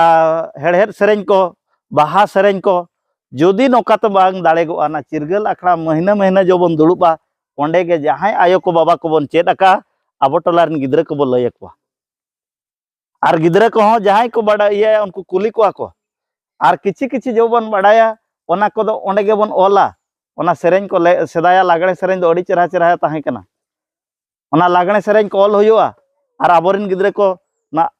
ᱦᱮᱲᱦᱮᱫ ᱥᱮᱨᱮᱧ ᱠᱚ, ᱵᱟᱦᱟ ᱥᱮᱨᱮᱧ ᱠᱚ, ᱡᱩᱫᱤ ᱱᱚᱝᱠᱟ ᱛᱮ ᱵᱟᱝ ᱫᱟᱲᱮᱜᱚᱜᱼᱟ, ᱚᱱᱟ ᱪᱤᱨᱜᱟᱹᱞ ᱟᱠᱷᱲᱟ ᱢᱟᱹᱦᱱᱟᱹ ᱢᱟᱹᱦᱱᱟᱹ ᱡᱚᱵᱚᱱ ᱫᱩᱲᱩᱵᱼᱟ, ᱚᱸᱰᱮ ᱜᱮ ᱡᱟᱦᱟᱸᱭ ᱟᱭᱳ ᱠᱚ ᱵᱟᱵᱟ ᱠᱚᱵᱚᱱ ᱪᱮᱫ ᱟᱠᱟᱫᱼᱟ, ᱟᱵᱚ ᱴᱚᱞᱟ ᱨᱮᱱ ᱜᱤᱫᱽᱨᱟᱹ ᱠᱚᱵᱚᱱ ᱞᱟᱹᱭ ᱟᱠᱚᱣᱟ᱾ ᱟᱨ ᱜᱤᱫᱽᱨᱟᱹ ᱠᱚᱦᱚᱸ ᱡᱟᱦᱟᱸᱭ ᱠᱚ ᱵᱟᱰᱟᱭ ᱤᱭᱟᱹᱭᱟ, ᱩᱱᱠᱩ ᱠᱩᱞᱤ ᱠᱚᱣᱟ ᱠᱚ᱾ ᱟᱨ ᱠᱤᱪᱷᱤ ᱠᱤᱪᱷᱤ ᱡᱚᱵᱚᱱ ᱵᱟᱰᱟᱭᱟ, ᱚᱱᱟ ᱠᱚᱫᱚ ᱚᱸᱰᱮ ᱜᱮᱵᱚᱱ ᱚᱞᱟ᱾ ᱚᱱᱟ ᱥᱮᱨᱮᱧ ᱠᱚ ᱞᱮ-, ᱥᱮᱫᱟᱭᱟᱜ ᱞᱟᱜᱽᱲᱮ ᱥᱮᱨᱮᱧ ᱫᱚ ᱟᱹᱰᱤ ᱪᱮᱦᱨᱟ ᱪᱮᱦᱨᱟ ᱛᱟᱦᱮᱸ ᱠᱟᱱᱟ᱾ ᱚᱱᱟ ᱞᱟᱜᱽᱲᱮ ᱥᱮᱨᱮᱧ ᱠᱚ ᱚᱞ ᱦᱩᱭᱩᱜᱼᱟ, ᱟᱨ ᱟᱵᱚᱨᱮᱱ ᱜᱤᱫᱽᱨᱟᱹ ᱠᱚ ᱱᱟ-,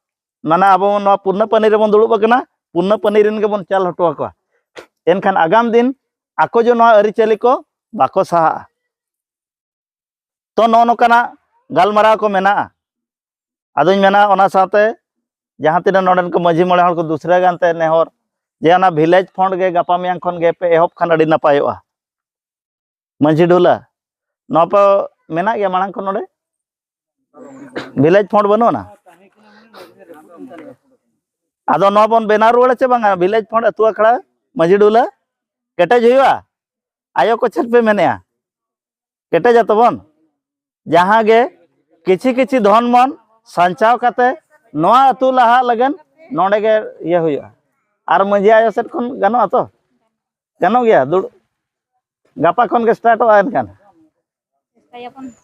ᱢᱟᱱᱮ ᱟᱵᱚ ᱱᱚᱣᱟ ᱯᱩᱨᱱᱟᱹ ᱯᱟᱹᱱᱤ ᱨᱮᱵᱚᱱ ᱫᱩᱲᱩᱵ ᱟᱠᱟᱱᱟ, ᱯᱩᱨᱱᱟᱹ ᱯᱟᱹᱱᱤ ᱨᱮᱱ ᱜᱮᱵᱚᱱ ᱪᱟᱞ ᱦᱚᱴᱚ ᱟᱠᱚᱣᱟ᱾ ᱮᱱᱠᱷᱟᱱ ᱟᱜᱟᱢ ᱫᱤᱱ ᱟᱠᱚ ᱡᱮ ᱱᱚᱣᱟ ᱟᱹᱨᱤᱪᱟᱹᱞᱤ ᱠᱚ ᱵᱟᱠᱚ ᱥᱟᱦᱟᱜᱼᱟ᱾ ᱛᱚ ᱱᱚᱜᱼᱚ ᱱᱚᱝᱠᱟᱱᱟᱜ ᱜᱟᱞᱢᱟᱨᱟᱣ ᱠᱚ ᱢᱮᱱᱟᱜᱼᱟ᱾ ᱟᱫᱚᱧ ᱢᱮᱱᱟ ᱚᱱᱟ ᱥᱟᱶᱛᱮ ᱡᱟᱦᱟᱸ ᱛᱤᱱᱟᱹᱜ ᱱᱚᱰᱮᱱ ᱠᱚ ᱢᱟᱹᱡᱷᱤ ᱢᱚᱬᱮ ᱦᱚᱲ ᱠᱚ ᱫᱩᱥᱨᱟᱹ ᱜᱟᱱᱛᱮ ᱱᱮᱦᱚᱨ ᱡᱮ ᱚᱱᱟ ᱵᱷᱤᱞᱮᱡᱽ ᱯᱷᱚᱱᱰ ᱜᱮ ᱜᱟᱯᱟ ᱢᱮᱭᱟᱝ ᱠᱷᱚᱱ ᱜᱮ ᱯᱮ ᱮᱦᱚᱵ ᱠᱷᱟᱱ ᱟᱹᱰᱤ ᱱᱟᱯᱟᱭᱚᱜᱼᱟ᱾ ᱢᱟᱹᱡᱷᱤ ᱰᱷᱩᱞᱟ, ᱱᱚᱣᱟ ᱯᱮ ᱢᱮᱱᱟᱜ ᱜᱮᱭᱟ ᱢᱟᱲᱟᱝ ᱠᱷᱚᱱ ᱱᱚᱰᱮ? ᱵᱷᱤᱞᱮᱡᱽ ᱯᱷᱚᱱᱰ ᱵᱟᱹᱱᱩᱜ ᱟᱱᱟ? ᱟᱫᱚ ᱱᱚᱣᱟ ᱵᱚᱱ ᱵᱮᱱᱟᱣ ᱨᱩᱣᱟᱹᱲᱟ ᱪᱮ ᱵᱟᱝᱟ? ᱵᱷᱤᱞᱮᱡᱽ ᱯᱷᱚᱱᱰ ᱟᱹᱛᱩ ᱟᱠᱷᱲᱟ ᱢᱟᱹᱡᱷᱤ ᱰᱷᱩᱞᱟ ᱠᱮᱴᱮᱡ ᱦᱩᱭᱩᱜᱼᱟ᱾ ᱟᱭᱳ ᱠᱚ ᱪᱮᱫ ᱯᱮ ᱢᱮᱱᱮᱜᱼᱟ? ᱠᱮᱴᱮᱡᱟ ᱛᱟᱵᱚᱱ᱾ ᱡᱟᱦᱟᱸ ᱜᱮ ᱠᱤᱪᱷᱤ ᱠᱤᱪᱷᱤ ᱫᱷᱚᱱ ᱢᱚᱱ ᱥᱟᱧᱪᱟᱣ ᱠᱟᱛᱮ ᱱᱚᱣᱟ ᱟᱹᱛᱩ ᱞᱟᱦᱟᱜ ᱞᱟᱹᱜᱤᱫ ᱱᱚᱰᱮ ᱜᱮ ᱤᱭᱟᱹ ᱦᱩᱭᱩᱜᱼᱟ᱾ ᱟᱨ ᱢᱟᱹᱡᱷᱤ ᱟᱭᱳ ᱥᱮᱫ ᱠᱷᱚᱱ ᱜᱟᱱᱚᱜᱼᱟ ᱛᱚ? ᱜᱟᱱᱚᱜ ᱜᱮᱭᱟ᱾ ᱫᱩᱲᱩᱵ, ᱜᱟᱯᱟ ᱠᱷᱚᱱ ᱜᱮ ᱥᱴᱟᱨᱴᱚᱜᱼᱟ ᱮᱱᱠᱷᱟᱱ᱾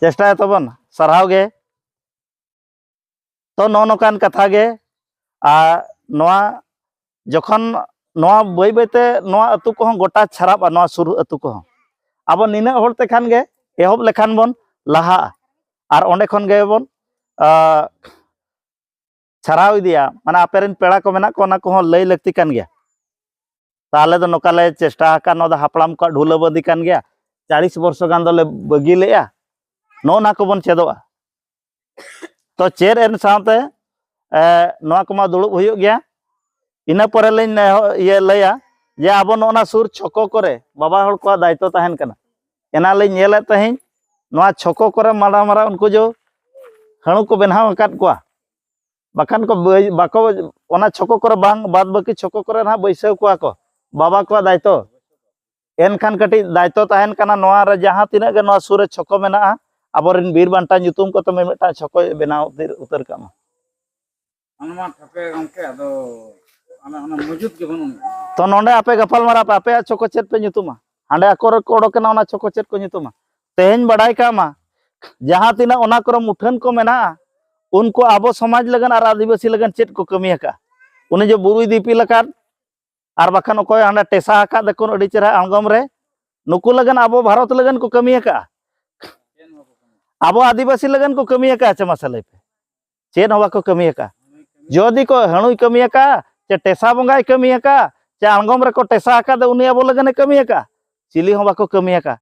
ᱪᱮᱥᱴᱟᱭᱟ ᱛᱟᱵᱚᱱ᱾ ᱥᱟᱨᱦᱟᱣ ᱜᱮ᱾ ᱛᱚ, ᱱᱚᱜᱼᱚ ᱱᱚᱝᱠᱟᱱ ᱠᱟᱛᱷᱟ ᱜᱮ᱾ ᱟᱨ ᱱᱚᱣᱟ ᱡᱚᱠᱷᱚᱱ ᱱᱚᱣᱟ ᱵᱟᱹᱭ ᱵᱟᱹᱭᱛᱮ ᱱᱚᱣᱟ ᱟᱹᱛᱩ ᱠᱚᱦᱚᱸ ᱜᱚᱴᱟ ᱪᱷᱟᱨᱟᱜᱼᱟ, ᱱᱚᱣᱟ ᱥᱩᱨ ᱟᱹᱛᱩ ᱠᱚᱦᱚᱸ, ᱟᱵᱚ ᱱᱤᱱᱟᱹᱜ ᱦᱚᱲ ᱛᱮᱠᱷᱟᱱ ᱜᱮ ᱮᱦᱚᱵ ᱞᱮᱠᱷᱟᱱ ᱵᱚᱱ ᱞᱟᱦᱟᱜᱼᱟ᱾ ᱟᱨ ᱚᱸᱰᱮ ᱠᱷᱚᱱ ᱜᱮᱵᱚᱱ, ᱟ, ᱪᱷᱟᱨᱟᱣ ᱤᱫᱤᱭᱟ᱾ ᱢᱟᱱᱮ, ᱟᱯᱮ ᱨᱮᱱ ᱯᱮᱲᱟ ᱠᱚ ᱢᱮᱱᱟᱜ ᱠᱚᱣᱟ, ᱚᱱᱟ ᱠᱚᱦᱚᱸ ᱞᱟᱹᱭ ᱞᱟᱹᱠᱛᱤ ᱠᱟᱱ ᱜᱮᱭᱟ᱾ ᱛᱟᱦᱚᱞᱮ ᱫᱚ ᱱᱚᱝᱠᱟ ᱞᱮ ᱪᱮᱥᱴᱟ ᱟᱠᱟᱫ, ᱱᱚᱣᱟ ᱫᱚ ᱦᱟᱯᱲᱟᱢ ᱠᱚᱣᱟᱜ ᱰᱷᱩᱞᱟᱹᱵᱟᱸᱫᱤ ᱠᱟᱱ ᱜᱮᱭᱟ, ᱪᱟᱞᱤᱥ ᱵᱚᱨᱥᱚ ᱜᱟᱱ ᱫᱚᱞᱮ ᱵᱟᱹᱜᱤ ᱞᱮᱫᱼᱟ᱾ ᱱᱚᱜᱼᱚ ᱱᱟ ᱠᱚᱵᱚᱱ ᱪᱮᱫᱚᱜᱼᱟ᱾ ᱛᱚ, ᱪᱮᱫ ᱮᱱ ᱥᱟᱶᱛᱮ, ᱮ, ᱱᱚᱣᱟ ᱠᱚᱢᱟ ᱫᱩᱲᱩᱵ ᱦᱩᱭᱩᱜ ᱜᱮᱭᱟ᱾ ᱤᱱᱟᱹ ᱯᱚᱨᱮ ᱞᱤᱧ ᱱᱮᱦᱚ-, ᱤᱭᱟᱹ ᱞᱟᱹᱭᱟ ᱡᱮ ᱟᱵᱚ ᱱᱚᱜᱼᱚ ᱱᱟ ᱥᱩᱨ ᱪᱷᱚᱠᱚ ᱠᱚᱨᱮ ᱵᱟᱵᱟ ᱦᱚᱲ ᱠᱚᱣᱟᱜ ᱫᱟᱭᱤᱛᱛᱚ ᱛᱟᱦᱮᱱ ᱠᱟᱱᱟ᱾ ᱮᱱᱟ ᱞᱤᱧ ᱧᱮᱞᱮᱫ ᱛᱟᱦᱮᱸᱫ, ᱱᱚᱣᱟ ᱪᱷᱚᱠᱚ ᱠᱚᱨᱮ ᱢᱟᱨᱟᱝ ᱢᱟᱨᱟᱝ ᱩᱱᱠᱩ ᱡᱚ ᱦᱟᱹᱬᱩ ᱠᱚ ᱵᱮᱱᱟᱣ ᱟᱠᱟᱫ ᱠᱚᱣᱟ᱾ ᱵᱟᱠᱷᱟᱱ ᱠᱚ ᱵᱟᱹᱭ-, ᱵᱟᱠᱚ, ᱚᱱᱟ ᱪᱷᱚᱠᱚ ᱠᱚᱨᱮ ᱵᱟᱝ, ᱵᱟᱫ ᱵᱟᱹᱠᱤ ᱪᱷᱚᱠᱚ ᱠᱚᱨᱮ ᱱᱟᱦᱟᱜ ᱵᱟᱹᱭᱥᱟᱹᱣ ᱠᱚᱣᱟ ᱠᱚ ᱵᱟᱵᱟ ᱠᱚᱣᱟᱜ ᱫᱟᱭᱤᱛᱛᱚ᱾ ᱮᱱᱠᱷᱟᱱ ᱠᱟᱹᱴᱤᱡ ᱫᱟᱭᱤᱛᱛᱚ ᱛᱟᱦᱮᱱ ᱠᱟᱱᱟ, ᱱᱚᱣᱟ ᱨᱮ ᱡᱟᱦᱟᱸ ᱛᱤᱱᱟᱹᱜ ᱜᱮ ᱱᱚᱣᱟ ᱥᱩᱨ ᱨᱮ ᱪᱷᱚᱠᱚ ᱢᱮᱱᱟᱜᱼᱟ, ᱟᱵᱚᱨᱮᱱ ᱵᱤᱨ ᱵᱟᱱᱴᱟ ᱧᱩᱛᱩᱢ ᱠᱚᱛᱮ ᱢᱤᱢᱤᱫᱴᱟᱝ ᱪᱷᱚᱠᱚᱭ ᱵᱮᱱᱟᱣ ᱩᱛᱟᱹᱨ, ᱩᱛᱟᱹᱨ ᱠᱟᱜ ᱢᱟ᱾ ᱚᱱᱟ ᱢᱟ ᱴᱷᱟᱹᱠᱟᱹ ᱜᱚᱢᱠᱮ, ᱟᱫᱚ ᱚᱱᱟ, ᱚᱱᱟ ᱢᱚᱡᱩᱫ ᱜᱮ ᱵᱟᱹᱱᱩᱜ ᱟᱹᱱᱤᱡ᱾ ᱛᱚ, ᱱᱚᱰᱮ ᱟᱯᱮ ᱜᱟᱯᱟᱞ ᱢᱟᱨᱟᱣ ᱯᱮ, ᱟᱯᱮᱭᱟᱜ ᱪᱷᱚᱠᱚ ᱪᱮᱫ ᱯᱮ ᱧᱩᱛᱩᱢᱟ? ᱦᱟᱸᱰᱮ ᱟᱠᱚ ᱨᱮᱠᱚ ᱚᱰᱚᱠ ᱮᱱᱟ, ᱚᱱᱟ ᱪᱷᱚᱠᱚ ᱪᱮᱫ ᱠᱚ ᱧᱩᱛᱩᱢᱟ? ᱛᱮᱦᱮᱧ ᱵᱟᱰᱟᱭ ᱠᱟᱜ ᱢᱟ, ᱡᱟᱦᱟᱸ ᱛᱤᱱᱟᱹᱜ ᱚᱱᱟ ᱠᱚᱨᱮ ᱢᱩᱴᱷᱟᱹᱱ ᱠᱚ ᱢᱮᱱᱟᱜᱼᱟ, ᱩᱱᱠᱩ ᱟᱵᱚ ᱥᱚᱢᱟᱡᱽ ᱞᱟᱹᱜᱤᱫ ᱟᱨ ᱟᱹᱫᱤᱵᱟᱹᱥᱤ ᱞᱟᱹᱜᱤᱫ ᱪᱮᱫ ᱠᱚ ᱠᱟᱹᱢᱤ ᱟᱠᱟᱫᱼᱟ? ᱩᱱᱤ ᱡᱮ ᱵᱩᱨᱩᱭ ᱫᱤᱯᱤᱞ ᱟᱠᱟᱫ, ᱟᱨ ᱵᱟᱠᱷᱟᱱ ᱚᱠᱚᱭ ᱦᱟᱸᱰᱮ ᱴᱮᱥᱟ ᱟᱠᱟᱫ ᱫᱟᱠᱚ ᱟᱹᱰᱤ ᱪᱮᱦᱨᱟ ᱟᱬᱜᱚᱢ ᱨᱮ, ᱱᱩᱠᱩ ᱞᱟᱹᱜᱤᱫ ᱟᱵᱚ ᱵᱷᱟᱨᱚᱛ ᱞᱟᱹᱜᱤᱫ ᱠᱚ ᱠᱟᱹᱢᱤ ᱟᱠᱟᱫᱼᱟ? ᱟᱵᱚ ᱟᱹᱫᱤᱵᱟᱹᱥᱤ ᱞᱟᱹᱜᱤᱫ ᱠᱚ ᱠᱟᱹᱢᱤ ᱟᱠᱟᱫᱼᱟ ᱪᱮ? ᱢᱟᱥᱮ ᱞᱟᱹᱭ ᱯᱮ, ᱪᱮᱫ ᱦᱚᱸ ᱵᱟᱠᱚ ᱠᱟᱹᱢᱤ ᱟᱠᱟᱫᱼᱟ᱾ ᱡᱩᱫᱤ ᱠᱚ ᱦᱟᱹᱬᱩᱭ ᱠᱟᱹᱢᱤ ᱟᱠᱟᱫᱼᱟ, ᱪᱮ ᱴᱮᱥᱟ ᱵᱚᱸᱜᱟᱭ ᱠᱟᱹᱢᱤ ᱟᱠᱟᱫᱼᱟ, ᱪᱮ ᱟᱬᱜᱚᱢ ᱨᱮᱠᱚ ᱴᱮᱥᱟ ᱟᱠᱟᱫ ᱫᱚ ᱩᱱᱤ ᱟᱵᱚ ᱞᱟᱹᱜᱤᱫ ᱮ ᱠᱟᱹᱢᱤ ᱟᱠᱟᱫᱼᱟ? ᱪᱤᱞᱤ ᱦᱚᱸ ᱵᱟᱠᱚ ᱠᱟᱹᱢᱤ ᱟᱠᱟᱫᱼᱟ᱾